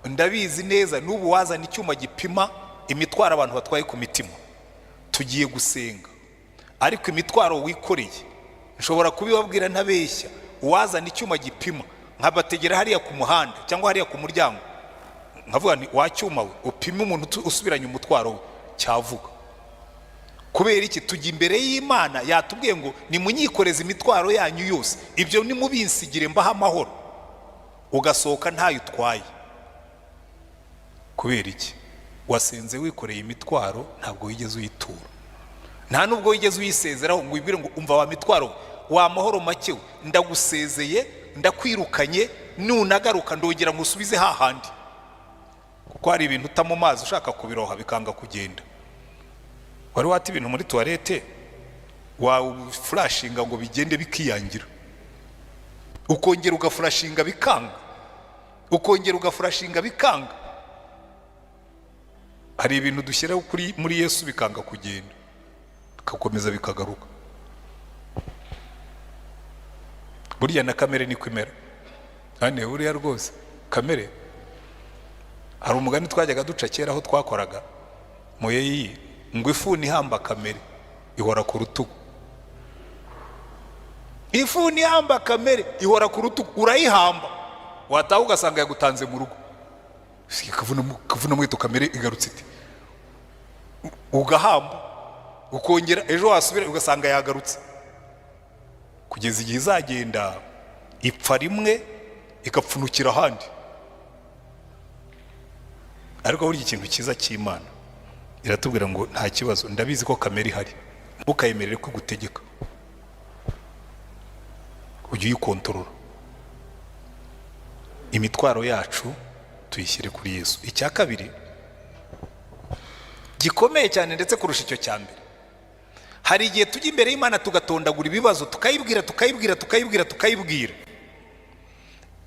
ndabizi neza n'ubu wazana icyuma gipima imitwaro abantu batwaye ku mitima, tugiye gusenga, ariko imitwaro wikoreye nshobora kubibabwira ntabeshya, uwazana icyuma gipima nkabategera hariya ku muhanda cyangwa hariya ku muryango, nkavuga nti wa cyuma we upime umuntu usubiranye umutwaro we, cyavuga. Kubera iki? Tujya imbere y'Imana yatubwiye ngo nimunyikoreze imitwaro yanyu yose, ibyo nimubinsigire mbaha amahoro, ugasohoka ntayo utwaye. Kubera iki? Wasenze wikoreye imitwaro, ntabwo wigeze uyitura, nta nubwo wigeze uyisezeraho ngo wibwire ngo umva wa mitwaro wa mahoro make we, ndagusezeye, ndakwirukanye, nunagaruka ndongera ngo usubize hahandi. Kuko hari ibintu uta mu mazi ushaka kubiroha bikanga kugenda. Wari wata ibintu muri toilette, wafurashinga ngo bigende bikiyangira, ukongera ugafurashinga bikanga, ukongera ugafurashinga bikanga. Hari ibintu dushyira kuri muri Yesu bikanga kugenda, bikakomeza bikagaruka. Burya na kamere niko imera. Hano buriya rwose kamere, hari umugani twajyaga duca kera aho twakoraga muyeyi, ngo ifuni ihamba kamere ihora ku rutugu. Ifuni ihamba kamere ihora ku rutugu, urayihamba wataha ugasanga yagutanze mu rugo. Kavuna mweto kamere igarutse iti, ugahamba ukongera ejo wasubira ugasanga yagarutse, kugeza igihe izagenda ipfa rimwe igapfunukira ahandi. Ariko burya ikintu cyiza cy'Imana iratubwira ngo nta kibazo, ndabizi ko kamere ihari, ntukayemerere ko igutegeka, ujye uyikontorora. Imitwaro yacu tuyishyire kuri Yesu. Icya kabiri gikomeye cyane ndetse kurusha icyo cya mbere, hari igihe tujya imbere y'Imana tugatondagura ibibazo, tukayibwira, tukayibwira, tukayibwira, tukayibwira.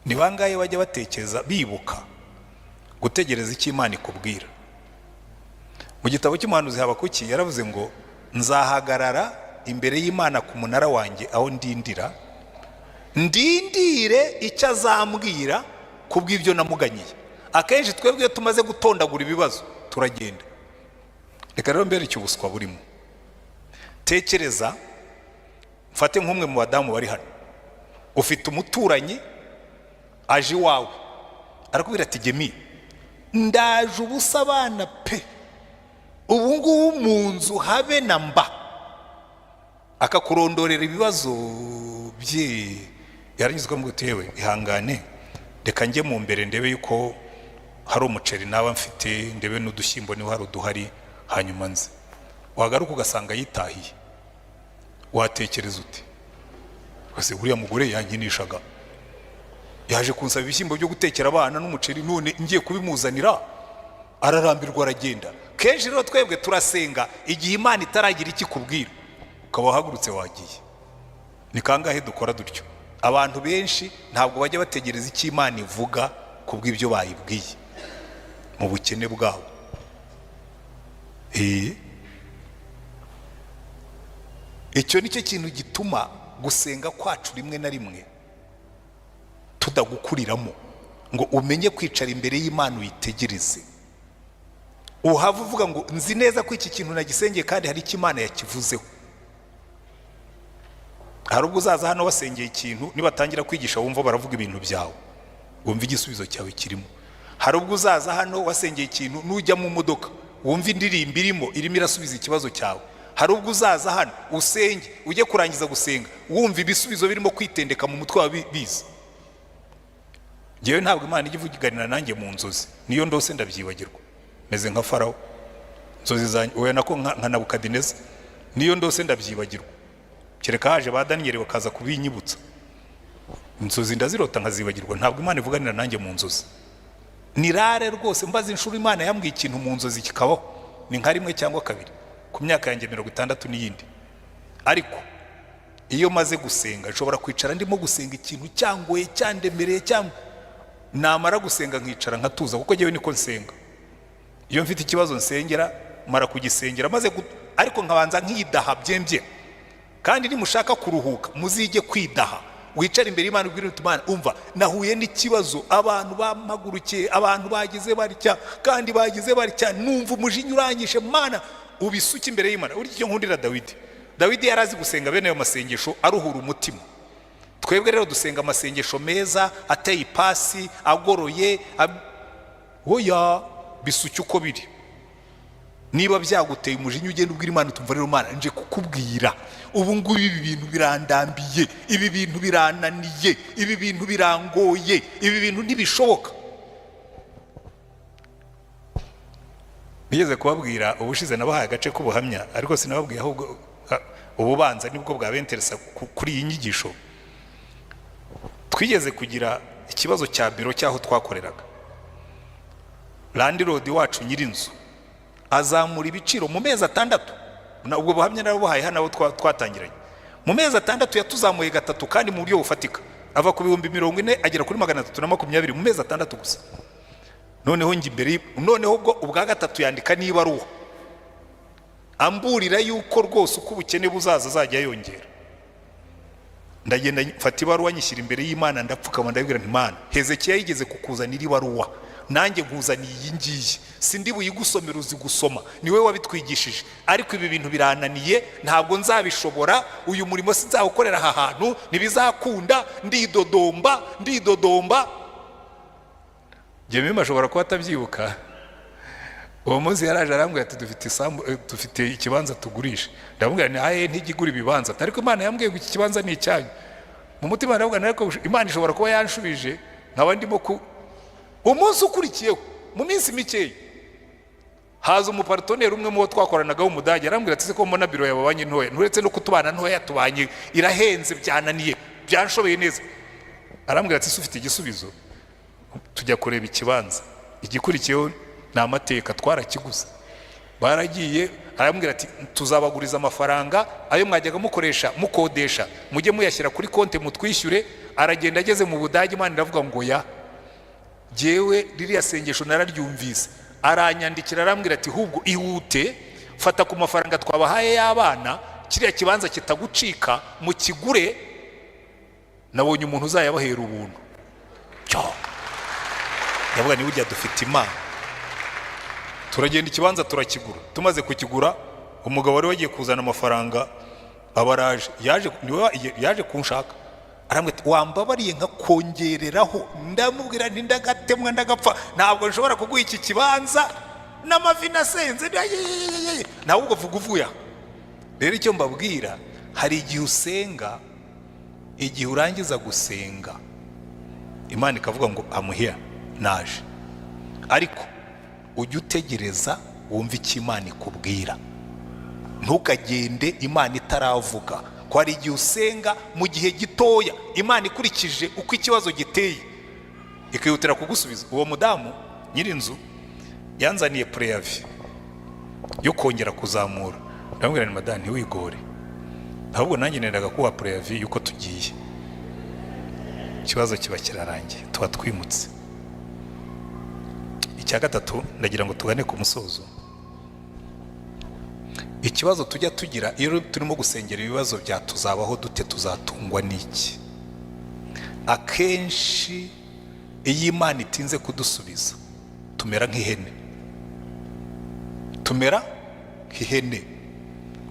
Ni bangahe bajya batekereza, bibuka gutegereza icyo Imana ikubwira? Mu gitabo cy'umuhanuzi Habakuki yaravuze ngo: "Nzahagarara imbere y'Imana ku munara wanjye aho ndindira, ndindire icyo azambwira ku bw'ibyo namuganyiye." Akenshi twebwe iyo tumaze gutondagura ibibazo turagenda. Reka rero mbere icyo ubuswa burimo. Tekereza, mfate nk'umwe mu badamu bari hano, ufite umuturanyi aje iwawe, arakubwira ati: "Gemi, ndaje ubusa abana pe, ubu ngubu mu nzu habe na mba." Akakurondorera ibibazo bye, yarangiza ukamubwira uti: "Yewe, ihangane, reka njye mu mbere ndebe yuko hari umuceri naba mfite, ndebe n'udushyimbo niba hari uduhari, hanyuma nze." Wagaruka ugasanga yitahiye. Watekereza ute? Ese uriya mugore yankinishaga, yaje kunsaba ibishyimbo byo gutekera abana n'umuceri, none ngiye kubimuzanira ararambirwa aragenda. Kenshi rero twebwe turasenga igihe Imana itaragira icyo ikubwira, ukaba wahagurutse wagiye. Ni kangahe dukora dutyo? Abantu benshi ntabwo bajya bategereza icyo Imana ivuga ku bw'ibyo bayibwiye mu bukene bwabo. Icyo ni cyo kintu gituma gusenga kwacu rimwe na rimwe tudagukuriramo, ngo umenye kwicara imbere y'Imana uyitegereze, uhava uvuga ngo: "Nzi neza ko iki kintu nagisengeye kandi hari icyo Imana yakivuzeho." Hari ubwo uzaza hano wasengeye ikintu, nibatangira kwigisha wumva baravuga ibintu byawe, wumva igisubizo cyawe kirimo. Hari ubwo uzaza hano wasengeye ikintu, nujya mu modoka wumva indirimbo irimo irasubiza ikibazo cyawe. Hari ubwo uzaza hano usenge, ujye kurangiza gusenga wumva ibisubizo birimo kwitendeka mu mutwe wawe biza. Ngewe ntabwo Imana ijya ivuganira nanjye mu nzozi. Niyo ndose ndabyibagirwa, meze nka Farawo. Inzozi zanjye, oya, nako nka Nabukadineza, niyo ndose ndabyibagirwa, kereka haje ba Daniyeli bakaza kubinyibutsa. Inzozi ndazirota nkazibagirwa. Ntabwo Imana ivuganira nanjye mu nzozi, ni rare rwose. Mbaza inshuro Imana yambwiye ikintu mu nzozi kikabaho, ni nka rimwe cyangwa kabiri ku myaka yanjye 60 n'iyindi. Ariko iyo maze gusenga, nshobora kwicara ndimo gusenga ikintu cyangoye, cyandemereye, cyangwa namara gusenga nkicara nkatuza, kuko ngewe niko nsenga. Iyo mfite ikibazo nsengera, mara kugisengera maze ariko nkabanza nkidaha byembye. Kandi nimushaka kuruhuka muzige kwidaha. Wicare imbere y'Imana, ubwire uti: "Imana, umva, nahuye n'ikibazo, abantu bampagurukiye, abantu bagize batya kandi bagize batya, numva umujinya uranyishe Mana." Ubisuke imbere y'Imana. Burya icyo nkundira Dawidi, Dawidi yari azi gusenga bene ayo masengesho aruhura umutima. Twebwe rero dusenga amasengesho meza ateye ipasi, agoroye. Oya, bisuke uko biri. Niba byaguteye umujinya, ugenda ubwira Imana utumva: "Rero Mana, nje kukubwira, ubu ngubu ibi bintu birandambiye, ibi bintu birananiye, ibi bintu birangoye, ibi bintu ntibishoboka." Nigeze kubabwira ubushize, nabahaye agace k'ubuhamya, ariko sinababwiye ahubwo ububanza nibwo bwabenteresa kuri iyi nyigisho. Twigeze kugira ikibazo cya biro cy'aho twakoreraga. Landlord wacu, nyir'inzu, azamura ibiciro mu mezi 6. Ubwo buhamya narabuhaye hano abo twatangiranye. Mu mezi 6 yatuzamuye gatatu kandi mu buryo bufatika, ava ku 40,000 agera kuri 320 mu mezi 6 gusa. Noneho njya imbere, noneho ubwo ubwa gatatu yandika n'ibaruwa amburira yuko rwose uko ubukene buzaza azajya yongera. Ndagenda mfata ibaruwa nyishyira imbere y'Imana, ndapfukama, ndabwira nti: "Imana, Hezekiya yigeze kukuzanira ibaruwa, nanjye nkuzaniye iyi ngiyi. Sindi buyigusomera, uzi gusoma, niwe wabitwigishije, ariko ibi bintu birananiye, ntabwo nzabishobora. Uyu murimo sinzawukorera aha hantu, ntibizakunda." Ndidodomba, ndidodomba. Jemima ashobora kuba atabyibuka. Uwo munsi yaraje arambwira ati: "Dufite isambu, dufite ikibanza tugurisha." Ndamubwira nti: "Aye, ntigigura ibibanza, ariko Imana yambwiye ngo iki kibanza ni icyanyu." Mu mutima ndavuga nti: "Ariko Imana ishobora kuba yanshubije nkaba ndimo ku." Umunsi ukurikiyeho, mu minsi mikeya, haza umupartenaire umwe mu bo twakoranaga w'Umudage, arambwira ati: "Se ko mbona biro yawe babanye ntoya?" Nturetse no kutubana ntoya, tubanye irahenze, byananiye, byanshobeye neza. Arambwira ati: "Se ufite igisubizo?" Tujya kureba ikibanza. Igikurikiyeho ni amateka, twarakiguze. Baragiye, arambwira ati: "Tuzabaguriza amafaranga, ayo mwajyaga mukoresha mukodesha mujye muyashyira kuri konti mutwishyure." Aragenda, ageze mu Budage Imana iravuga ngo: "Ya jyewe ririya sengesho nararyumvise." Aranyandikira, arambwira ati: "Hubwo ihute, fata ku mafaranga twabahaye y'abana, kiriya kibanza kitagucika, mukigure, nabonye umuntu uzayabahera ubuntu." Cyo ndavuga ni burya dufite Imana. Turagenda, ikibanza turakigura. Tumaze kukigura, umugabo wari wagiye kuzana amafaranga abaraje, yaje, niwe yaje kunshaka, arambwira ati: "Wambabariye nkakongereraho?" Ndamubwira nti: "Ndagatemwa ndagapfa, ntabwo nshobora kuguha iki kibanza n'amavi nasenze." Nawe ubwo vuga uvuye aha. Rero icyo mbabwira, hari igihe usenga, igihe urangiza gusenga Imana ikavuga ngo: "I'm here, naje." Ariko ujye utegereza wumve icyo Imana ikubwira, ntukagende Imana itaravuga, ko hari igihe usenga mu gihe gitoya Imana ikurikije uko ikibazo giteye ikihutira kugusubiza. Uwo mudamu nyir'inzu yanzaniye préavis yo kongera kuzamura. Ndamubwira ni: "Madamu, ntiwigore, ahubwo nanjye nendaga kuba préavis y'uko tugiye." Ikibazo kiba kirarangiye, tuba twimutse. Icya gatatu, ndagira ngo tugane ku musozo. Ikibazo tujya tugira iyo turimo gusengera ibibazo bya tuzabaho dute, tuzatungwa n'iki, akenshi iyo Imana itinze kudusubiza tumera nk'ihene, tumera nk'ihene.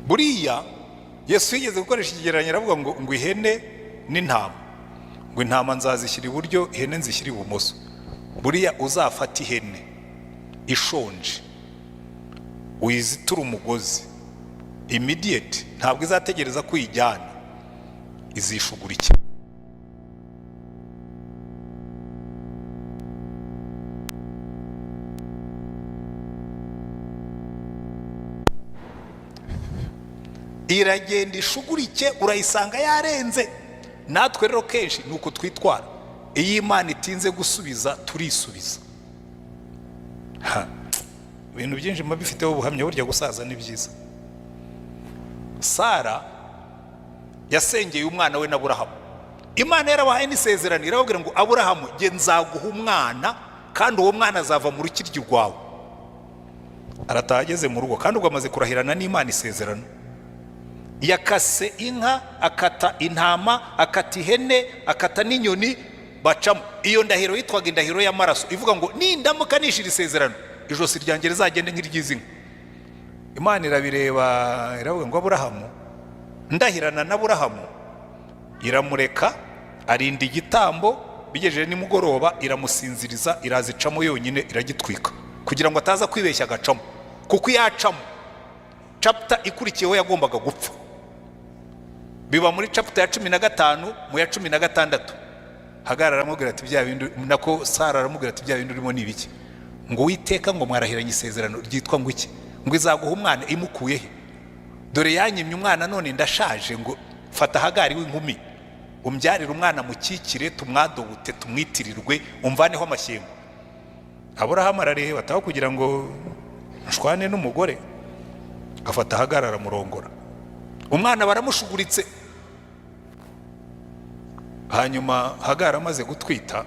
Buriya Yesu yigeze gukoresha ikigereranyo, aravuga ngo ihene n'intama, ngo intama nzazishyira iburyo, ihene nzishyira ibumoso. Buriya uzafata ihene ishonje, uyiziture umugozi, immediate ntabwo izategereza ko uyijyana, izishugurikira. Iragenda ishugurike, urayisanga yarenze. Natwe rero kenshi ni uko twitwara. Iyo Imana itinze gusubiza, turisubiza. Ha, ibintu byinshi mba bifiteho ubuhamya. Burya gusaza ni byiza. Sara yasengeye umwana we na Aburahamu. Imana yarabahaye n'isezerano, irababwira ngo: "Aburahamu, jye nzaguha umwana, kandi uwo mwana azava mu rukiryi rwawe." Arataha, ageze mu rugo, kandi ubwo amaze kurahirana n'Imana isezerano, yakase inka, akata intama, akata ihene, akata n'inyoni, bacamo. Iyo ndahiro yitwaga indahiro y'amaraso, ivuga ngo: "Nindamuka nishira isezerano, ijosi ryanjye rizagende nk'iry'izi nka." Imana irabireba, iravuga ngo: "Aburahamu, ndahirana na Aburahamu." Iramureka, arinda igitambo, bigejeje nimugoroba iramusinziriza, irazicamo yonyine, iragitwika kugira ngo ataza kwibeshya agacamo, kuko iyo acamo, chapter ikurikiyeho yagombaga gupfa. Biba muri chapter ya 15, mu ya 16 Hagara aramubwira ati: "Bya bindi," nako Sara aramubwira ati: "Bya bindi urimo ni ibiki?" Ngo: "Witeka ngo mwarahiranye isezerano ryitwa ngo iki? Ngo izaguha umwana, imukuye he? Dore yanyimye umwana none ndashaje." Ngo: "Fata Hagari w'inkumi, umbyarire umwana, mukikire, tumwadobute, tumwitirirwe, umvaneho amashyengo." Aburahamu arareba, ataho kugira ngo nshwane n'umugore, afata Hagari aramurongora, umwana baramushuguritse. Hanyuma Hagari amaze gutwita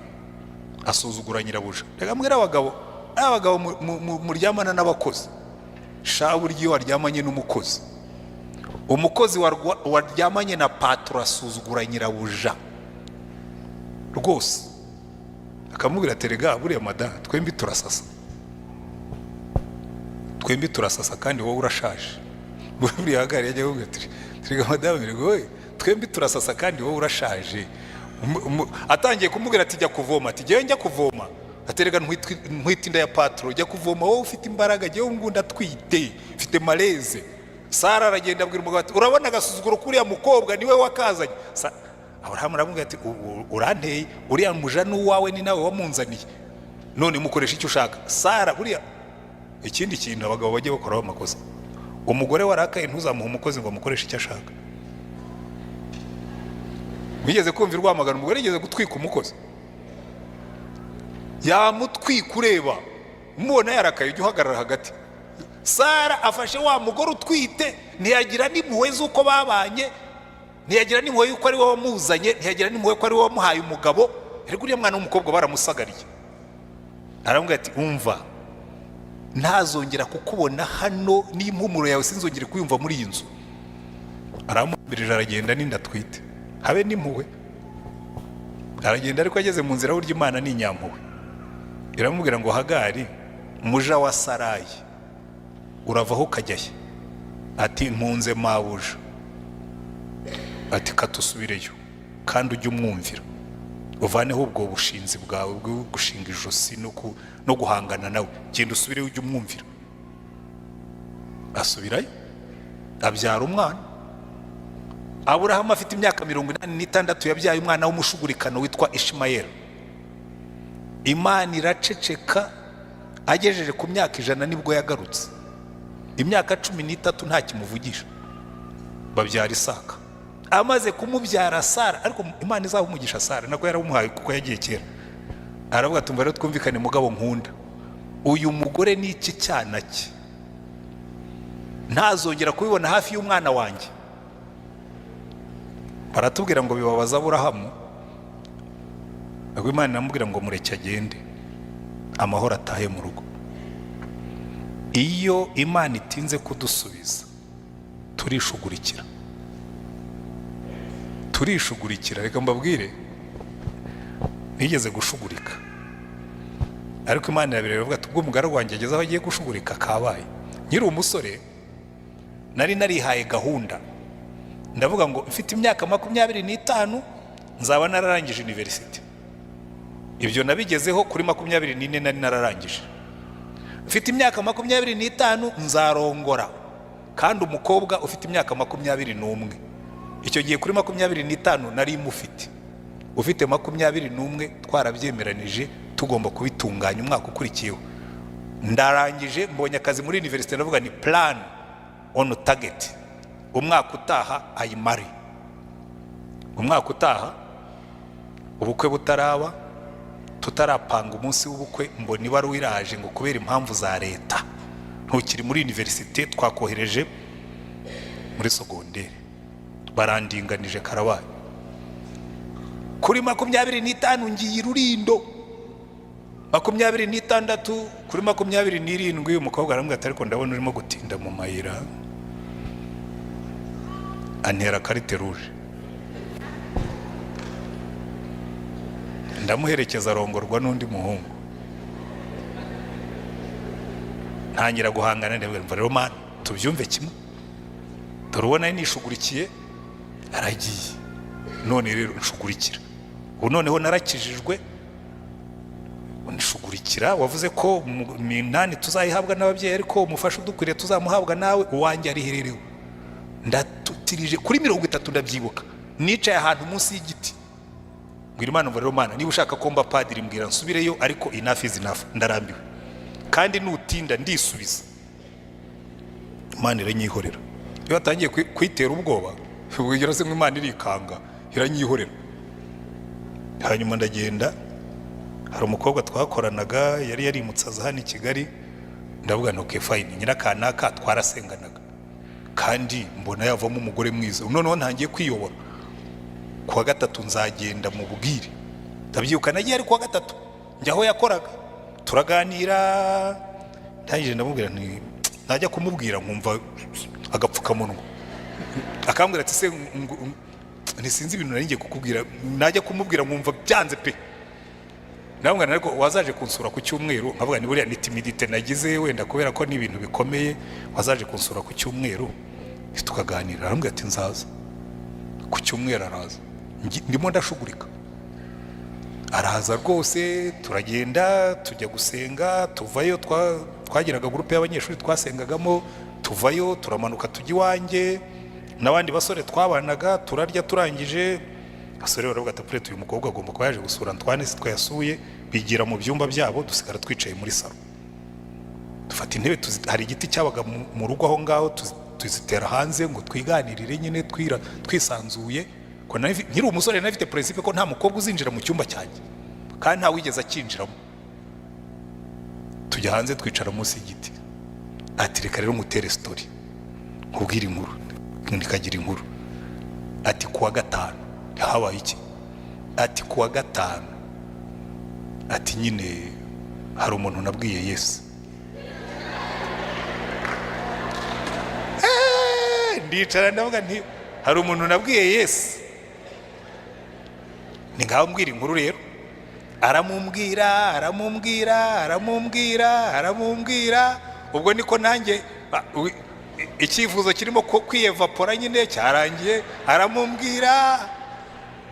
asuzugura nyirabuja. Reka mbwira abagabo, abagabo muryamana n'abakozi, sha, burya iyo waryamanye n'umukozi, umukozi waryamanye na patron asuzugura nyirabuja rwose, akamubwira ati: "Rega buriya madamu, twembi turasasa, twembi turasasa, kandi wowe urashaje." Buriya Hagari yajya akubwira ati: "Rega madamu, rega wowe, twembi turasasa kandi wowe urashaje." Atangiye kumubwira ati: "Jya kuvoma." Ati: "Jyewe njya kuvoma?" Ati: "Rega ntwite inda ya patron, jya kuvoma wowe ufite imbaraga, jyewe ngundi atwite, mfite malaise." Sara aragenda abwira umugabo ati: "Urabona agasuzuguro k'uriya mukobwa niwe wakazanye." Aburahamu aramubwira ati: "Uranteye, uriya muja ni uwawe, ni nawe wamunzaniye, none mukoresha icyo ushaka." Sara, buriya ikindi kintu abagabo bajya bakoraho amakosa, umugore warakaye ntuzamuhe umukozi ngo amukoreshe icyo ashaka. Wigeze kumva i Rwamagana umugore yigeze gutwika umukozi? Yamutwika ureba, umubona yarakaye, ujya uhagarara hagati. Sara afashe wa mugore utwite, ntiyagira n'impuhwe z'uko babanye, ntiyagira n'impuhwe y'uko ari we wamuzanye, ntiyagira n'impuhwe ko ari we wamuhaye umugabo. Ariko uriya mwana w'umukobwa baramusagariye. Aramubwira ati: "Umva, ntazongera kukubona hano, n'impumuro yawe sinzongere kuyumva muri iyi nzu." Aramumbirije, aragenda n'inda atwite, habe n'impuhwe, aragenda. Ariko ageze mu nzira, burya Imana ni inyampuhwe, iramubwira ngo: "Hagari, muja wa Sarayi, uravaho ukajya he?" Ati: "Mpunze mabuja." Ati: "Katusubireyo, kandi ujye umwumvira, uvaneho ubwo bushinzi bwawe bwo gushinga ijosi no guhangana nawe. Genda usubireyo, ujye umwumvira." Asubirayo, abyara umwana. Aburahamu afite imyaka 86 yabyaye umwana w'umushugurikano witwa Ishimayeli. Imana iraceceka. Agejeje ku myaka 100 nibwo yagarutse. Imyaka 13 nta kimuvugisha. Babyara Isaka. Amaze kumubyara Sara, ariko Imana izaha umugisha Sara, nako yarawumuhaye kuko yagiye kera, aravuga ati: "Rero twumvikane, mugabo nkunda, uyu mugore ni iki cyana cye ntazongera kubibona hafi y'umwana wanjye." Baratubwira ngo bibabaza Aburahamu. Ubwo Imana iramubwira ngo: "Mureke agende amahoro, atahe mu rugo." Iyo Imana itinze kudusubiza, turishugurikira, turishugurikira. Reka mbabwire, nigeze gushugurika, ariko Imana irabireba, iravuga ati: "Ubwo umugaragu wanjye ageze aho agiye gushugurika, kabaye." Nkiri umusore nari narihaye gahunda, ndavuga ngo mfite imyaka 25 nzaba nararangije université. Ibyo nabigezeho, kuri 24 nari nararangije. Mfite imyaka 25 nzarongora, kandi umukobwa ufite imyaka 21. Icyo gihe kuri 25 nari mufite ufite 21, twarabyemeranije, tugomba kubitunganya umwaka ukurikiyeho. Ndarangije, mbonye akazi muri université, ndavuga ni plan on target, umwaka utaha ayimari. Umwaka utaha, ubukwe butaraba, tutarapanga umunsi w'ubukwe, mbona ibaruwa iraje ngo: "Kubera impamvu za leta ntukiri muri université, twakohereje muri secondaire." Barandinganije, karabaye. Kuri 25 ngiye i Rurindo, 26, kuri 27 umukobwa aramubwira ati: "Ariko ndabona urimo gutinda mu mayira." Antera carte rouge, ndamuherekeza, arongorwa n'undi muhungu. Ntangira guhangana, ndabwira: "Rero Mana, tubyumve kimwe, dore ubona nishugurikiye aragiye, none rero nshugurikira. Ubu noneho narakijijwe, nshugurikira. Wavuze ko minani tuzayihabwa n'ababyeyi, ariko umufasha udukwiriye tuzamuhabwa nawe. Uwanjye arihererewe." Ndatutirije kuri 30, ndabyibuka, nicaye ahantu munsi y'igiti, mbwira Imana ngo: "Rero Mana, niba ushaka ko mba padiri, mbwira nsubireyo, ariko enough is enough, ndarambiwe, kandi nutinda ndisubiza." Imana iranyihorera. Iyo watangiye kuyitera ubwoba, ubwo se ngo Imana irikanga, iranyihorera. Hanyuma ndagenda, hari umukobwa twakoranaga yari yarimutse aza hano i Kigali. Ndavuga nti: "Okay, fine, nyirakanaka twarasenganaga, kandi mbona yavamo umugore mwiza. Noneho ntangiye kwiyobora, kuwa gatatu nzagenda mubwire." Ndabyibuka, nagiye ari kuwa gatatu, njya aho yakoraga, turaganira. Ndangije ndamubwira nti najya kumubwira nkumva agapfukamunwa. Akambwira ati: "Se ntisinzi ibintu nari ngiye kukubwira, najya kumubwira nkumva byanze pe." Ndamubwira: "Ariko wazaje kunsura ku cyumweru?" Nkavuga ni buriya ni timidité nagize wenda, kubera ko ni ibintu bikomeye. "Wazaje kunsura ku cyumweru tukaganira?" Arambwira ati: "Nzaza ku cyumweru." Araza. Ndimo ndashugurika, araza rwose, turagenda tujya gusenga. Tuvayo, twagiraga groupe y'abanyeshuri twasengagamo. Tuvayo, turamanuka tujya iwanjye n'abandi basore twabanaga, turarya. Turangije, abasore baravuga ati: "Purete, uyu mukobwa agomba kuba yaje gusura Antoine, si twayasuye." Bigira mu byumba byabo, dusigara twicaye muri salon, dufata intebe, hari igiti cyabaga mu rugo aho ngaho, tuzitera hanze ngo twiganirire nyine twisanzuye. Ko nkiri umusore nari mfite principe ko nta mukobwa uzinjira mu cyumba cyanjye, kandi nta wigeze akinjiramo. Tujya hanze, twicara munsi y'igiti. Ati: "Reka rero ngutere story, nkubwire inkuru." Nikagira inkuru. Ati: "Kuwa gatanu habaye iki?" Ati: "Kuwa gatanu," ati, "nyine hari umuntu nabwiye Yesu." Ndicara ndavuga nti: "Hari umuntu nabwiye Yesu?" Ni ngaho mbwira inkuru rero. Aramubwira, aramubwira, aramubwira, aramubwira. Ubwo niko nanjye icyifuzo kirimo kwiyevapora nyine cyarangiye. Aramubwira,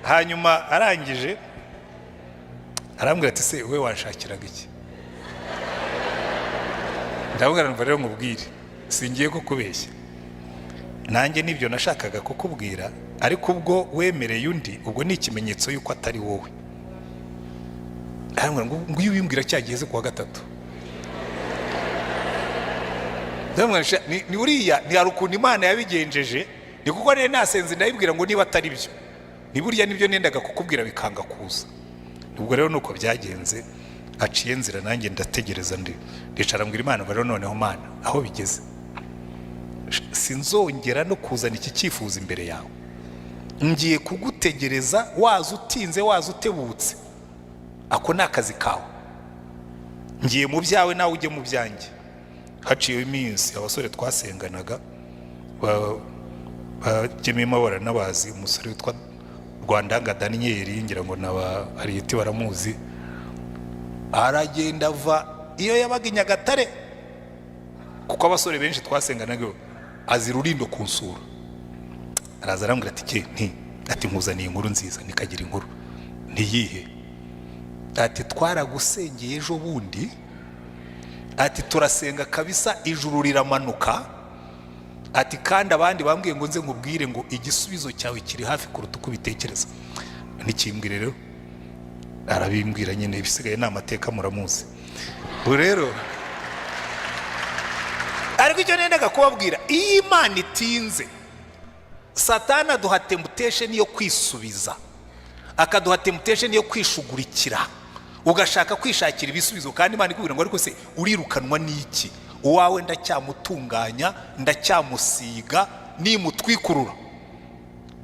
hanyuma arangije arambwira ati: "Se we wanshakiraga iki?" Ndabwira numva rero nkubwire, singiye kukubeshya, nanjye nibyo nashakaga kukubwira, ariko ubwo wemereye undi, ubwo ni ikimenyetso y'uko atari wowe. Arambwira ngo iyo ubimbwira cyageze kuwa gatatu. Ndamubwira, ni uriya, ni hari ukuntu Imana yabigenjeje, ni kuko rero nasenze ndayibwira ngo niba atari byo, ni burya nibyo nendaga kukubwira bikanga kuza. Ubwo rero nuko byagenze, aciye nzira, nanjye ndategereza, ndi ndicara mbwira Imana ngo: "Rero noneho Mana, aho bigeze sinzongera no kuzana iki cyifuzo imbere yawe. Ngiye kugutegereza, waza utinze, waza utebutse, ako ni akazi kawe. Ngiye mu byawe, nawe ujye mu byanjye." Haciyeho iminsi, abasore twasenganaga bagemeyemo baranabazi, umusore witwa Rwandanga Daniyeli, ngira ngo naba Ariyeti baramuzi, aragenda ava iyo yabaga i Nyagatare, kuko abasore benshi twasenganaga, azi Rurindo kunsura. Araza arambwira ati: "Ke nti," ati, "nkuzaniye inkuru nziza." Nikagira inkuru ntiyihe? Ati: "Twaragusengeye ejo bundi," ati, "turasenga kabisa, ijuru riramanuka," ati, "kandi abandi bambwiye ngo nze nkubwire ngo igisubizo cyawe kiri hafi kuruta uko ubitekereza." Ntikimbwire rero. Arabimbwira nyine, ibisigaye ni amateka, muramuzi. Ubu rero ariko icyo nendaga kubabwira, iyo Imana itinze, Satani aduha temptation yo kwisubiza, akaduha temptation yo kwishugurikira, ugashaka kwishakira ibisubizo, kandi Imana ikubwira ngo: "Ariko se urirukanwa n'iki? Uwawe ndacyamutunganya, ndacyamusiga, nimutwikurura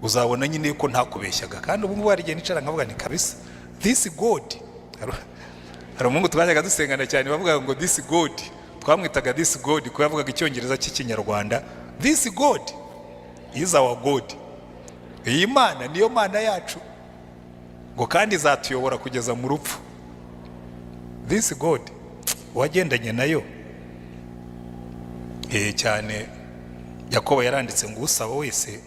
uzabona nyine ko ntakubeshyaga." Kandi ubu ngubu hari igihe nicara nkavuga ni kabisa, this God. Hari umuhungu twajyaga dusengana cyane bavuga ngo "this God", twamwitaga "this God" kuko yavugaga Icyongereza cy'Ikinyarwanda. This God is our God. Iyi Mana niyo Mana yacu, ngo kandi izatuyobora kugeza mu rupfu. This God wagendanye nayo cyane. Yakobo yaranditse ngo: "Usaba wese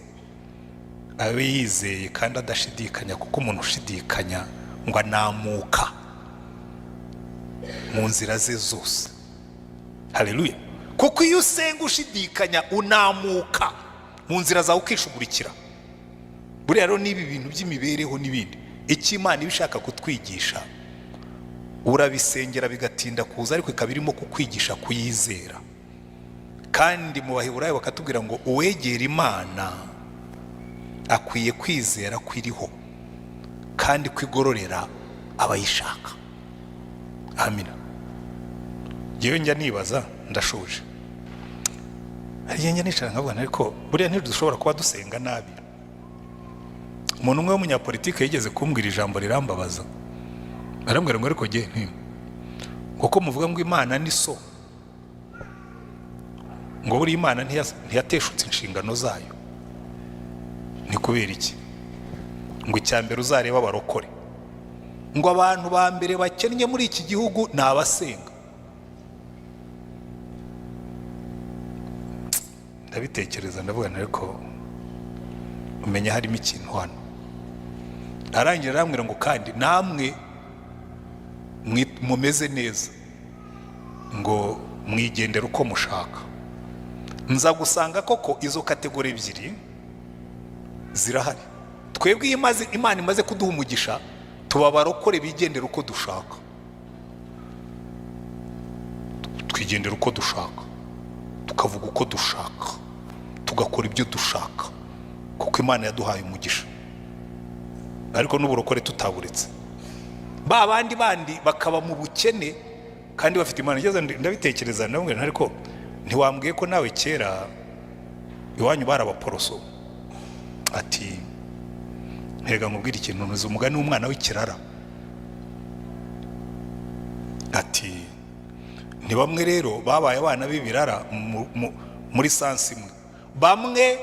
abe yizeye kandi adashidikanya, kuko umuntu ushidikanya ngo anamuka mu nzira ze zose." Haleluya! Kuko iyo usenga ushidikanya, unamuka mu nzira zawe, ukishugurikira. Buriya rero n'ibi bintu by'imibereho n'ibindi, icyo Imana iba ishaka kutwigisha, urabisengera bigatinda kuza, ariko ikaba irimo kukwigisha kuyizera. Kandi mu Baheburayo bakatubwira ngo: "Uwegera Imana akwiye kwizera ko iriho, kandi ko igororera abayishaka." Amina. Ngewe njya nibaza, ndashoje, hari igihe njya nicara nkavuga, ariko buriya ntidushobora kuba dusenga nabi? Umuntu umwe w'umunyapolitike yigeze kumbwira ijambo rirambabaza. Arambwira ngo: "Ariko jye nti kuko muvuga ngo Imana ni so, ngo buriya Imana ntiyateshutse inshingano zayo, ni kubera iki?" Ngo icya mbere uzareba abarokore, ngo abantu ba mbere bakennye muri iki gihugu ni abasenga. Ndabitekereza, ndavuga nti: "Ariko umenya harimo ikintu hano." Arangira arambwira ngo: "Kandi namwe mumeze neza, ngo mwigendera uko mushaka." Nza gusanga koko izo category ebyiri zirahari. Twebwe iyo Imana imaze kuduha umugisha, tuba abarokore bigendera uko dushaka, twigendera uko dushaka, tukavuga uko dushaka, tugakora ibyo dushaka, kuko Imana yaduhaye umugisha, ariko n'uburokore tutaburetse. Ba bandi bandi bakaba mu bukene. Kandi bafite Imana. Ngeze ndabitekereza, ndamubwira nti: "Ariko ntiwambwiye ko nawe kera iwanyu bari abaporoso?" Ati: "Reka nkubwire ikintu, ntuzi umugani w'umwana w'ikirara?" Ati: "Ni bamwe rero babaye abana b'ibirara muri sense imwe. Bamwe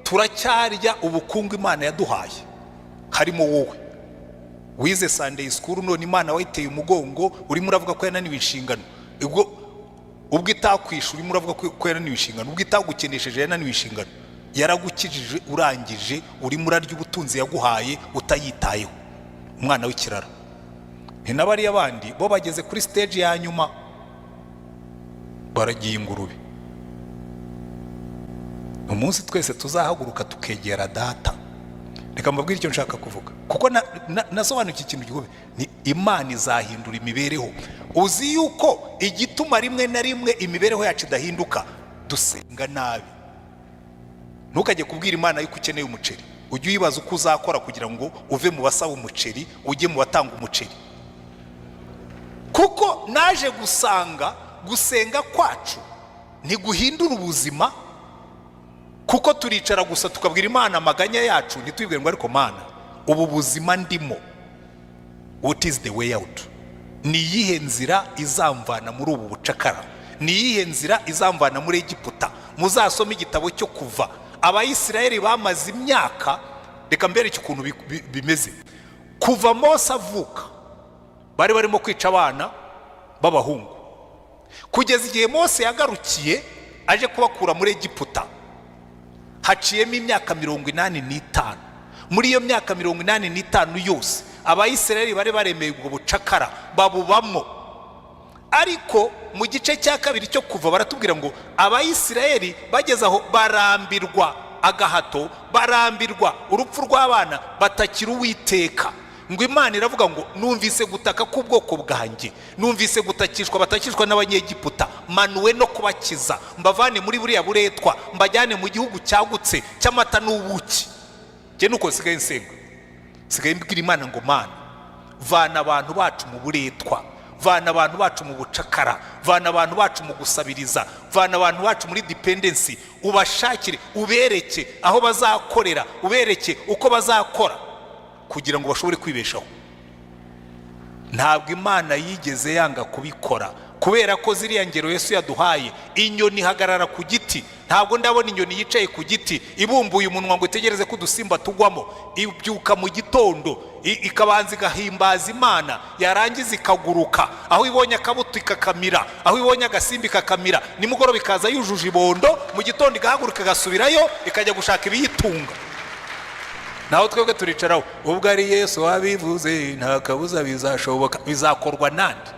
turacyarya ubukungu Imana yaduhaye, harimo wowe wize Sunday school, none Imana wayiteye umugongo, urimo uravuga ko yananiwe inshingano. Ubwo itakwishe, urimo uravuga ko yananiwe inshingano. Ubwo itagukenesheje, yananiwe inshingano. Yaragukijije, urangije urimo urarya ubutunzi yaguhaye utayitayeho, umwana w'ikirara. Ni n'abariya bandi bo bageze kuri stage ya nyuma, baragiye ingurube. Umunsi twese tuzahaguruka tukegera Data." Reka mbabwire icyo nshaka kuvuga, kuko nasobanukiwe ikintu gikomeye: ni Imana izahindura imibereho. Uzi yuko igituma rimwe na rimwe imibereho yacu idahinduka, dusenga nabi. Ntukajye kubwira Imana yuko ukeneye umuceri. Ujye uyibaza uko uzakora kugira ngo uve mu basaba umuceri ujye mu batanga umuceri. Kuko naje gusanga gusenga kwacu ntiguhindura ubuzima, kuko turicara gusa tukabwira Imana amaganya yacu, ntitwibwire ngo: "Ariko Mana, ubu buzima ndimo, what is the way out? Ni iyihe nzira izamvana muri ubu bucakara? Ni iyihe nzira izamvana muri Egiputa?" Muzasome igitabo cyo Kuva. Abayisiraheli bamaze imyaka, reka mbereke ukuntu bimeze. Kuva Mose avuka bari barimo kwica abana b'abahungu, kugeza igihe Mose yagarukiye aje kubakura muri Egiputa, haciyemo imyaka 85. Muri iyo myaka 85 yose Abayisiraheli bari baremeye ubwo bucakara, babubamo. Ariko mu gice cya kabiri cyo Kuva baratubwira ngo Abayisiraheli bageze aho barambirwa agahato, barambirwa urupfu rw'abana, batakira Uwiteka. Ngo Imana iravuga ngo: "Numvise gutaka k'ubwoko bwanjye, numvise gutakishwa batakishwa n'Abanyegiputa, manuwe no kubakiza, mbavane muri buriya buretwa, mbajyane mu gihugu cyagutse cy'amata n'ubuki." Njye nuko nsigaye nsenga, nsigaye mbwira Imana ngo: "Mana, vana abantu bacu mu buretwa, vana abantu bacu mu bucakara, vana abantu bacu mu gusabiriza, vana abantu bacu muri dependency, ubashakire, ubereke aho bazakorera, ubereke uko bazakora kugira ngo bashobore kwibeshaho." Ntabwo Imana yigeze yanga kubikora, kubera ko ziriya ngero Yesu yaduhaye, inyoni ihagarara ku giti. Ntabwo ndabona inyoni yicaye ku giti ibumbuye umunwa ngo itegereze ko udusimba tugwamo. Ibyuka mu gitondo, ikabanza igahimbaza Imana, yarangiza ikaguruka, aho ibonye akabuto ikakamira, aho ibonye agasimba ikakamira, nimugoroba ikaza yujuje ibondo. Mu gitondo igahaguruka, igasubirayo, ikajya gushaka ibiyitunga. Naho twebwe turicaraho: "Ubwo ari Yesu wabivuze, nta kabuza bizashoboka." Bizakorwa nande?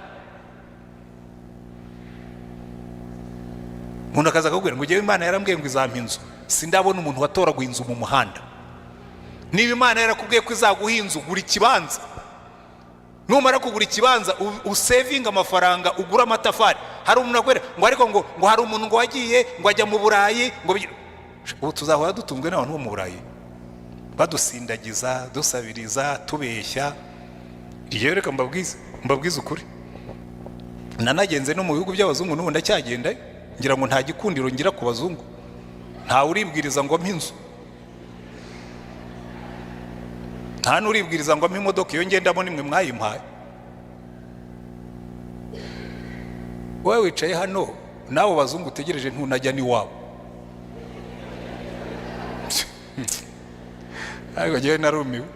Umuntu akaza akakubwira ngo: "Ujyewe Imana yarambwiye ngo izampa inzu." Sindabona umuntu watoraguye inzu mu muhanda. Niba Imana yarakubwiye ko izaguha inzu, gura ikibanza. Numara kugura ikibanza, usevinga amafaranga, ugure amatafari. Hari umuntu akwera ngo: "Ariko ngo hari umuntu ngo wagiye ngo ajya mu Burayi." Ngo ubu tuzahora dutunzwe n'abantu bo mu Burayi, badusindagiza, dusabiriza, tubeshya. Iyo reka mbabwize ukuri, nanagenze no mu bihugu by'abazungu, n'ubu ndacyagenda, ngira ngo nta gikundiro ngira ku bazungu. Ntawe uribwiriza ngo mpe inzu, nta n'uribwiriza ngo mpe imodoka. Iyo ngendamo nimwe mwayimpaye. Wowe wicaye hano n'abo bazungu utegereje, ntunajya n'iwabo. Ariko njyewe narumiwe.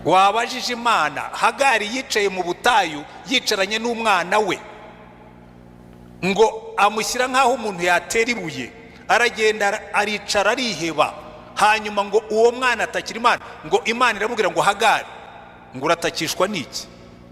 Wabajije Imana? Hagari yicaye mu butayu yicaranye n'umwana we, ngo amushyira nk'aho umuntu yatera ibuye, aragenda aricara, ariheba. Hanyuma ngo uwo mwana atakira Imana. Ngo Imana iramubwira ngo: "Hagari," ngo, "uratakishwa n'iki?"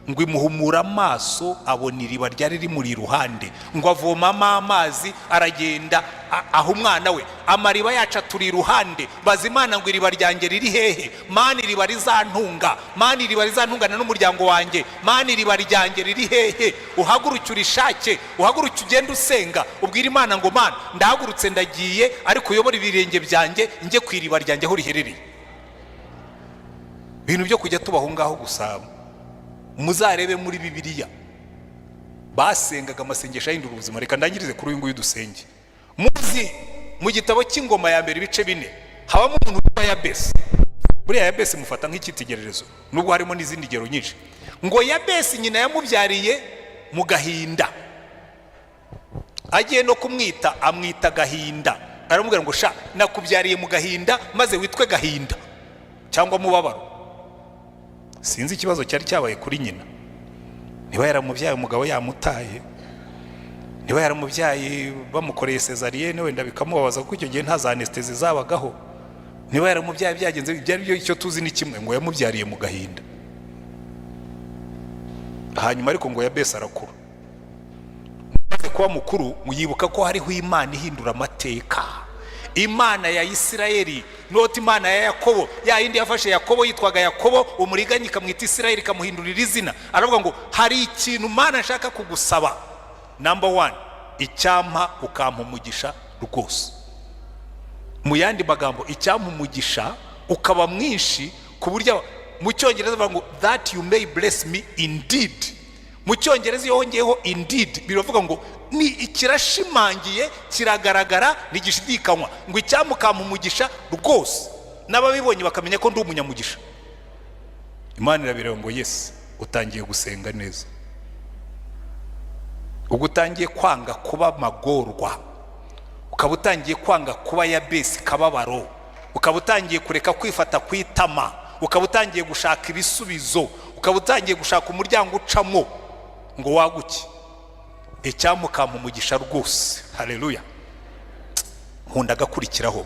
Ngo imuhumura amaso, abona iriba ryari rimuri iruhande, ngo avomamo amazi, aragenda aha umwana we. Amariba yacu aturi iruhande. Baza Imana ngo: "Iriba ryanjye riri hehe? Mana, iriba rizantunga, Mana, iriba rizantungana n'umuryango wanjye, Mana, iriba ryanjye riri hehe?" Uhaguruke urishake, uhaguruke ugende usenga, ubwire Imana ngo: "Mana, ndahagurutse ndagiye, ariko uyobore ibirenge byanjye njye ku iriba ryanjye aho riherereye." Ibintu byo kujya tubaho ngaho gusa, muzarebe muri Bibiliya. Basengaga amasengesho ahindura ubuzima. Reka ndangirize kuri uyu nguyu dusenge. Muzi mu gitabo cy'Ingoma ya Mbere ibice 4, habamo umuntu witwa Yabesi. Buriya Yabesi mufata nk'icyitegererezo, nubwo harimo n'izindi ngero nyinshi. Ngo Yabesi nyina yamubyariye mu gahinda. Agiye no kumwita, amwita Gahinda. Aramubwira ngo: "Sha, nakubyariye mu gahinda, maze witwe Gahinda cyangwa Mubabaro." Sinzi ikibazo cyari cyabaye kuri nyina, niba yaramubyaye umugabo yamutaye, niba yaramubyaye bamukoreye césarienne wenda bikamubabaza, kuko icyo gihe nta za anesthésie zabagaho, niba yaramubyaye byagenze ibyo ari byo, icyo tuzi ni kimwe, ngo yamubyariye mu gahinda. Hanyuma ariko ngo Yabesi arakura. Maze kuba mukuru, yibuka ko hariho Imana ihindura amateka, Imana ya Isirayeli, not Imana ya Yakobo, ya yindi yafashe Yakobo yitwaga Yakobo umuriganya, ikamwita Isirayeli, ikamuhindurira izina. Aravuga ngo: "Hari ikintu, Mana, nshaka kugusaba. Number one, icyampa ukampa umugisha rwose." Mu yandi magambo, icyampa umugisha ukaba mwinshi, ku buryo mu Cyongereza bavuga ngo "that you may bless me indeed". Mu Cyongereza iyo wongeyeho "indeed", biravuga ngo ni ikirashimangiye, kiragaragara, ntigishidikanywa. Ngo icyampa ukampa umugisha rwose, n'ababibonye bakamenya ko ndi umunyamugisha. Imana irabireba ngo: "Yes, utangiye gusenga neza. Ubwo utangiye kwanga kuba Magorwa, ukaba utangiye kwanga kuba Yabesi Kababaro, ukaba utangiye kureka kwifata ku itama, ukaba utangiye gushaka ibisubizo, ukaba utangiye gushaka umuryango ucamo ngo waguke, icyampa ukampa umugisha rwose." Hareruya! Nkunda agakurikiraho: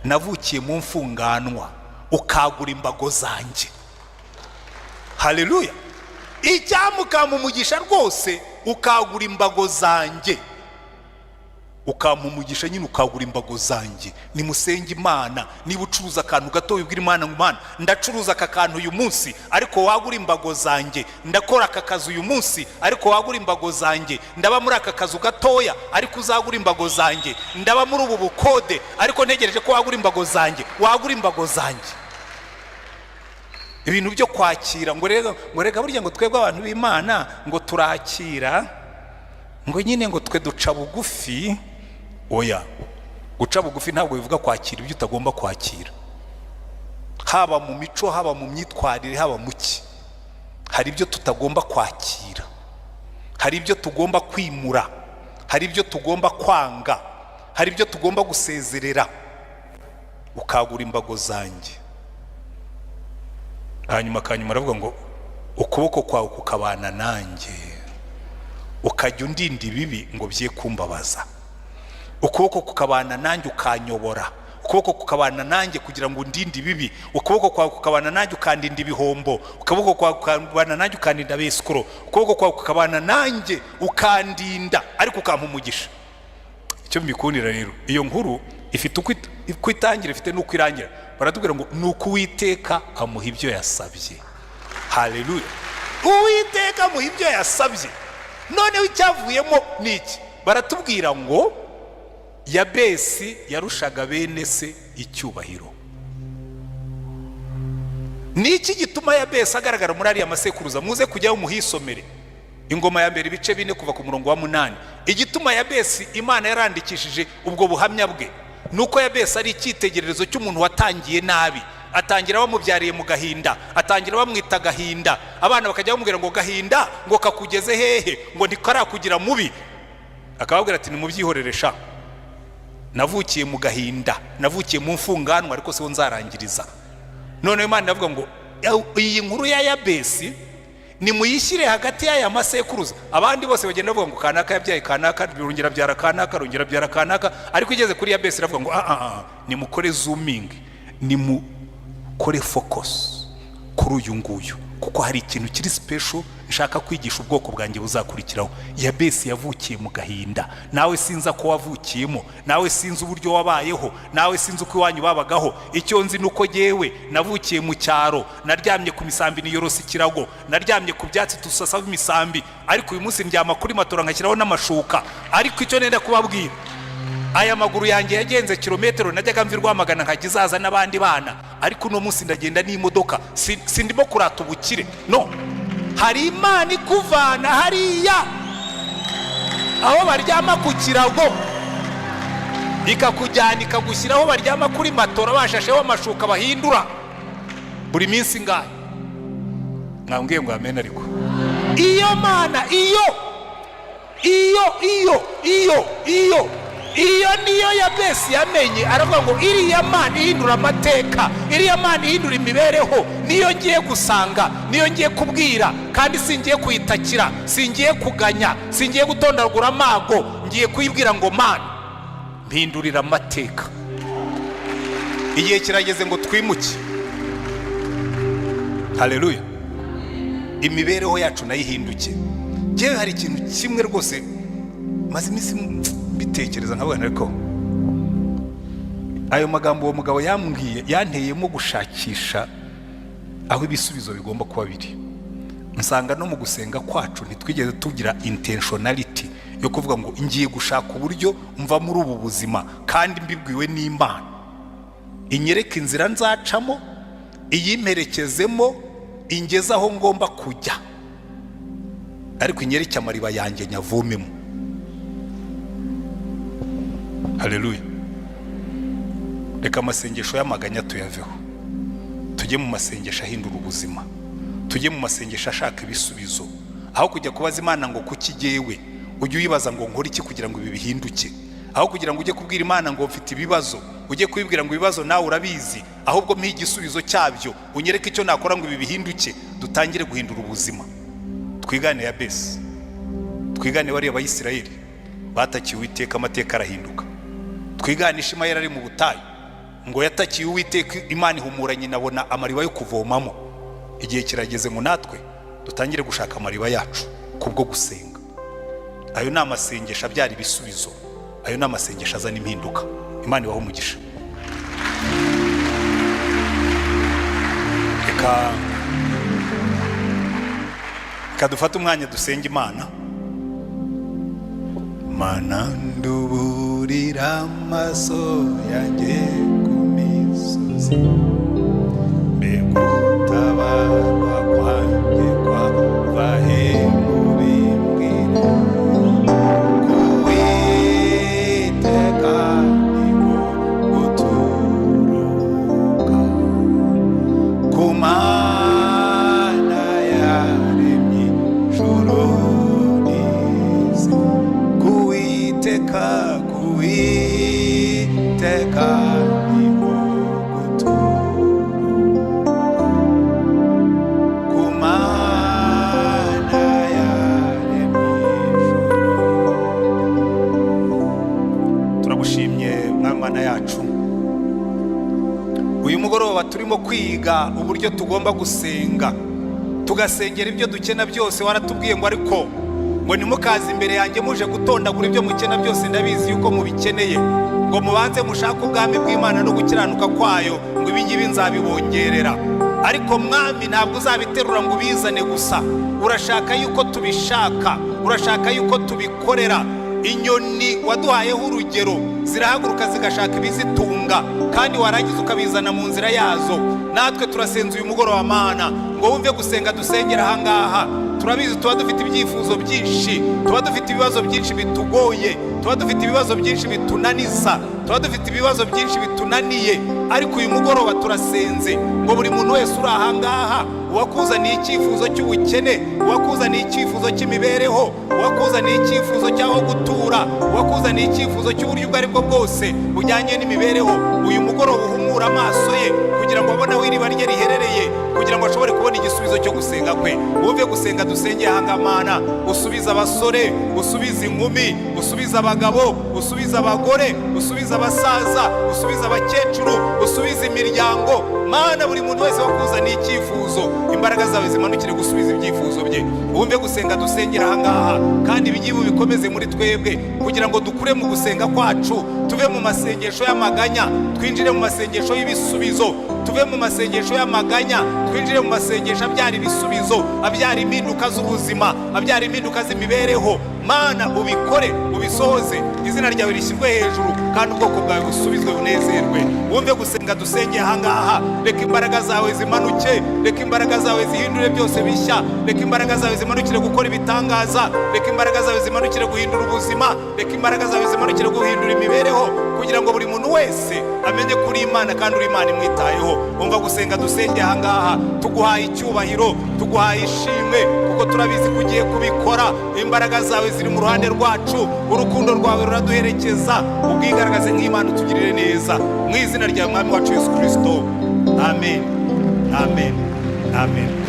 "Navukiye mu mfunganwa, ukagura imbago zanjye." Hareruya! Icyampa ukampa umugisha rwose, ukagura imbago zanjye. Ukampa umugisha nyine, ukagura imbago zanjye. Nimusenge Imana. Niba ucuruza akantu gato, wibwira Imana ngo: "Imana, ndacuruza aka kantu uyu munsi, ariko wagura imbago zanjye. Ndakora aka kazi uyu munsi, ariko wagura imbago zanjye. Ndaba muri aka kazu gatoya, ariko uzagura imbago zanjye. Ndaba muri ubu bukode, ariko ntegereje ko wagura imbago zanjye, wagura imbago zanjye." Ibintu byo kwakira, ngo rega, ngo rega, burya ngo twebwe abantu b'Imana ngo turakira, ngo nyine ngo twe duca bugufi. Oya, guca bugufi ntabwo bivuga kwakira ibyo utagomba kwakira. Haba mu mico, haba mu myitwarire, haba mu ki, hari ibyo tutagomba kwakira, hari ibyo tugomba kwimura, hari ibyo tugomba kwanga, hari ibyo tugomba gusezerera. Ukagura imbago zanjye. Hanyuma akanyuma aravuga ngo: "Ukuboko kwawe kukabana nanjye, ukajya undinda ibibi ngo bye kumbabaza." Ukuboko kukabana nanjye, ukanyobora. Ukuboko kukabana nanjye kugira ngo undinde ibibi. Ukuboko kwawe kukabana nanjye, ukandinda ibihombo. Ukuboko kwawe kukabana nanjye, ukandinda abesikoro. Ukuboko kwawe kukabana nanjye, ukandinda, ariko ukampa umugisha. Icyo mbikundira rero, iyo nkuru ifite uko itangira, ifite n'uko irangira. Baratubwira ngo ni uko Uwiteka amuha ibyo yasabye. Haleluya! Uwiteka amuha ibyo yasabye. Noneho icyavuyemo ni iki? Baratubwira ngo Yabesi yarushaga bene se icyubahiro. Ni iki gituma Yabesi agaragara muri ariya masekuruza? Muze kujyaho muhisomere, Ingoma ya Mbere ibice 4, kuva ku murongo wa 8. Igituma Yabesi Imana yarandikishije ubwo buhamya bwe ni uko Yabesi ari icyitegererezo cy'umuntu watangiye nabi. Atangira bamubyariye mu gahinda, atangira bamwita Gahinda, abana bakajya bamubwira ngo: "Gahinda ngo kakugeze hehe, ngo ntikarakugira mubi?" Akababwira ati: "Nimubyihorere sha, navukiye mu gahinda, navukiye mu mfunganwa, ariko siho nzarangiriza." Noneho Imana iravuga ngo: "Iyi nkuru ya Yabesi nimuyishyire hagati y'aya masekuruza." Abandi bose bagenda bavuga ngo kanaka yabyaye kanaka, rongera abyara kanaka, rongera abyara kanaka, ariko igeze kuri Yabesi iravuga ngo: "Ah, ah, ah, nimukore zooming, nimukore focus kuri uyu nguyu, kuko hari ikintu kiri special nshaka kwigisha ubwoko bwanjye buzakurikiraho." Yabesi yavukiye mu gahinda. Nawe sinzi ko wavukiyemo, nawe sinzi uburyo wabayeho, nawe sinzi uko iwanyu babagaho. Icyo nzi ni uko jyewe navukiye mu cyaro, naryamye ku misambi niyorose ikirago, naryamye ku byatsi dusasaho imisambi, ariko uyu munsi ndyama kuri matora nkashyiraho n'amashuka. Ariko icyo nenda kubabwira, aya maguru yanjye yagenze kilometero. Najyaga mva i Rwamagana nkajya izaza n'abandi bana, ariko uno munsi ndagenda n'imodoka. Sindimo kurata ubukire, no hari Imana ikuvana hariya. Aho baryama ku kirago, ikakujyana ikagushyira aho baryama kuri matora, bashasheho amashuka bahindura buri minsi ingahe. Mwambwiye ngo amen. Ariko iyo Mana, iyo iyo iyo iyo iyo iyo niyo Yabesi yamenye, aravuga ngo iriya Mana ihindura amateka, iriya Mana ihindura imibereho, niyo ngiye gusanga, niyo ngiye kubwira, kandi singiye kuyitakira, singiye kuganya, singiye gutondagura amago, ngiye kuyibwira ngo: "Mana, mpindurira amateka." Igihe kirageze ngo twimuke. Haleluya! Imibereho yacu nayo ihinduke. Ngewe hari ikintu kimwe rwose maze iminsi mbitekereza, nkavuga, ariko ayo magambo uwo mugabo yambwiye yanteyemo gushakisha aho ibisubizo bigomba kuba biri, nsanga no mu gusenga kwacu ntitwigeze tugira intentionality yo kuvuga ngo ngiye gushaka uburyo mva muri ubu buzima, kandi mbibwiwe n'Imana inyereka inzira nzacamo, iyimperekezemo, ingeze aho ngomba kujya, ariko inyereke amariba yanjye nyavomemo. Haleluya! Reka amasengesho y'amaganya tuyaveho, tujye mu masengesho ahindura ubuzima, tujye mu masengesho ashaka ibisubizo. Aho kujya kubaza Imana ngo kuki jyewe, ujye uyibaza ngo nkore iki kugira ngo ibi bihinduke? Aho kugira ngo ujye kubwira Imana ngo mfite ibibazo, ujye kubibwira ngo ibibazo nawe urabizi, ahubwo mpa igisubizo cyabyo, unyereke icyo nakora ngo ibi bihinduke. Dutangire guhindura ubuzima, twigane Yabesi, twigane bariya Bayisirayeli batakiye Uwiteka, amateka arahinduka. Twigane Ishimayeli ari mu butayu, ngo yatakiye Uwiteka, Imana ihumura nyina, abona amariba yo kuvomamo. Igihe kirageze ngo natwe dutangire gushaka amariba yacu kubwo gusenga. Ayo ni amasengesho abyara ibisubizo, ayo ni amasengesho azana impinduka. Imana ibahe umugisha. Reka dufate umwanya dusenge Imana. Mana, nduburira amaso yanjye ku misozi, mbega gutabarwa kwanjye kwava he? Mubimbwire. Kuwiteka niho guturuka, ku Mana yaremye ijuru n'isi. Kuwiteka, Kuwiteka niho guturuka, ku Mana yaremye ijuru. Turagushimye, Mwana yacu. Uyu mugoroba turimo kwiga uburyo tugomba gusenga, tugasengera ibyo dukena byose. Waratubwiye ngo ariko ngo ntimukaze imbere yanjye muje gutondagura ibyo mukena byose, ndabizi yuko mubikeneye, ngo mubanze mushake ubwami bw'Imana no gukiranuka kwayo, ngo ibi ngibi nzabibongerera. Ariko Mwami, ntabwo uzabiterura ngo ubizane gusa, urashaka yuko tubishaka, urashaka yuko tubikorera. Inyoni waduhayeho urugero, zirahaguruka zigashaka ibizitunga, kandi warangiza ukabizana mu nzira yazo. Natwe turasenze uyu mugoroba, Mana, ngo wumve gusenga dusengera ahangaha. Turabizi, tuba dufite ibyifuzo byinshi, tuba dufite ibibazo byinshi bitugoye, tuba dufite ibibazo byinshi bitunaniza, tuba dufite ibibazo byinshi bitunaniye. Ariko uyu mugoroba turasenze ngo buri muntu wese uri ahangaha, uwakuzaniye icyifuzo cy'ubukene, uwakuzaniye icyifuzo cy'imibereho, uwakuzaniye icyifuzo cy'aho gutura, uwakuzaniye icyifuzo cy'uburyo ubwo ari bwo bwose bujyanye n'imibereho, uyu mugoroba uhumura amaso ye kugira ngo abone aho iriba rye riherereye, kugira ngo ashobore kubona igisubizo cyo gusenga kwe. Wumve gusenga dusengeye ahangaha, Mana. Usubize abasore, usubize inkumi, usubize abagabo, usubize abagore, usubize abasaza, usubize abakecuru, usubize imiryango. Mana, buri muntu wese wakuzaniye icyifuzo, imbaraga zawe zimanukire gusubiza ibyifuzo bye. Wumve gusenga dusengera ahangaha, kandi ibi bikomeze muri twebwe kugira ngo dukure mu gusenga kwacu, tuve mu masengesho y'amaganya twinjire mu masengesho y'ibisubizo, tuve mu masengesho y'amaganya twinjire mu masengesho abyara ibisubizo, abyara impinduka z'ubuzima, abyara impinduka z'imibereho. Mana, ubikore, ubikore. Ubisohoze, izina ryawe rishyirwe hejuru, kandi ubwoko bwawe busubizwe, bunezerwe. Wumve gusenga dusengeye ahangaha. Reka imbaraga zawe zimanuke, reka imbaraga zawe zihindure byose bishya, reka imbaraga zawe zimanukire gukora ibitangaza, reka imbaraga zawe zimanukire guhindura ubuzima, reka imbaraga zawe zimanukire guhindura imibereho, kugira ngo buri muntu wese amenye ko uri Imana kandi uri Imana imwitayeho. Umva gusenga dusengeye ahangaha. Tuguhaye icyubahiro, tuguhaye ishimwe, kuko turabizi ko ugiye kubikora. Imbaraga zawe ziri mu ruhande rwacu, urukundo rwawe ruraduherekeza. Ubwigaragaze nk'Imana, utugirire neza, mu izina rya Mwami wacu Yesu Kirisito. Amen, amen, amen.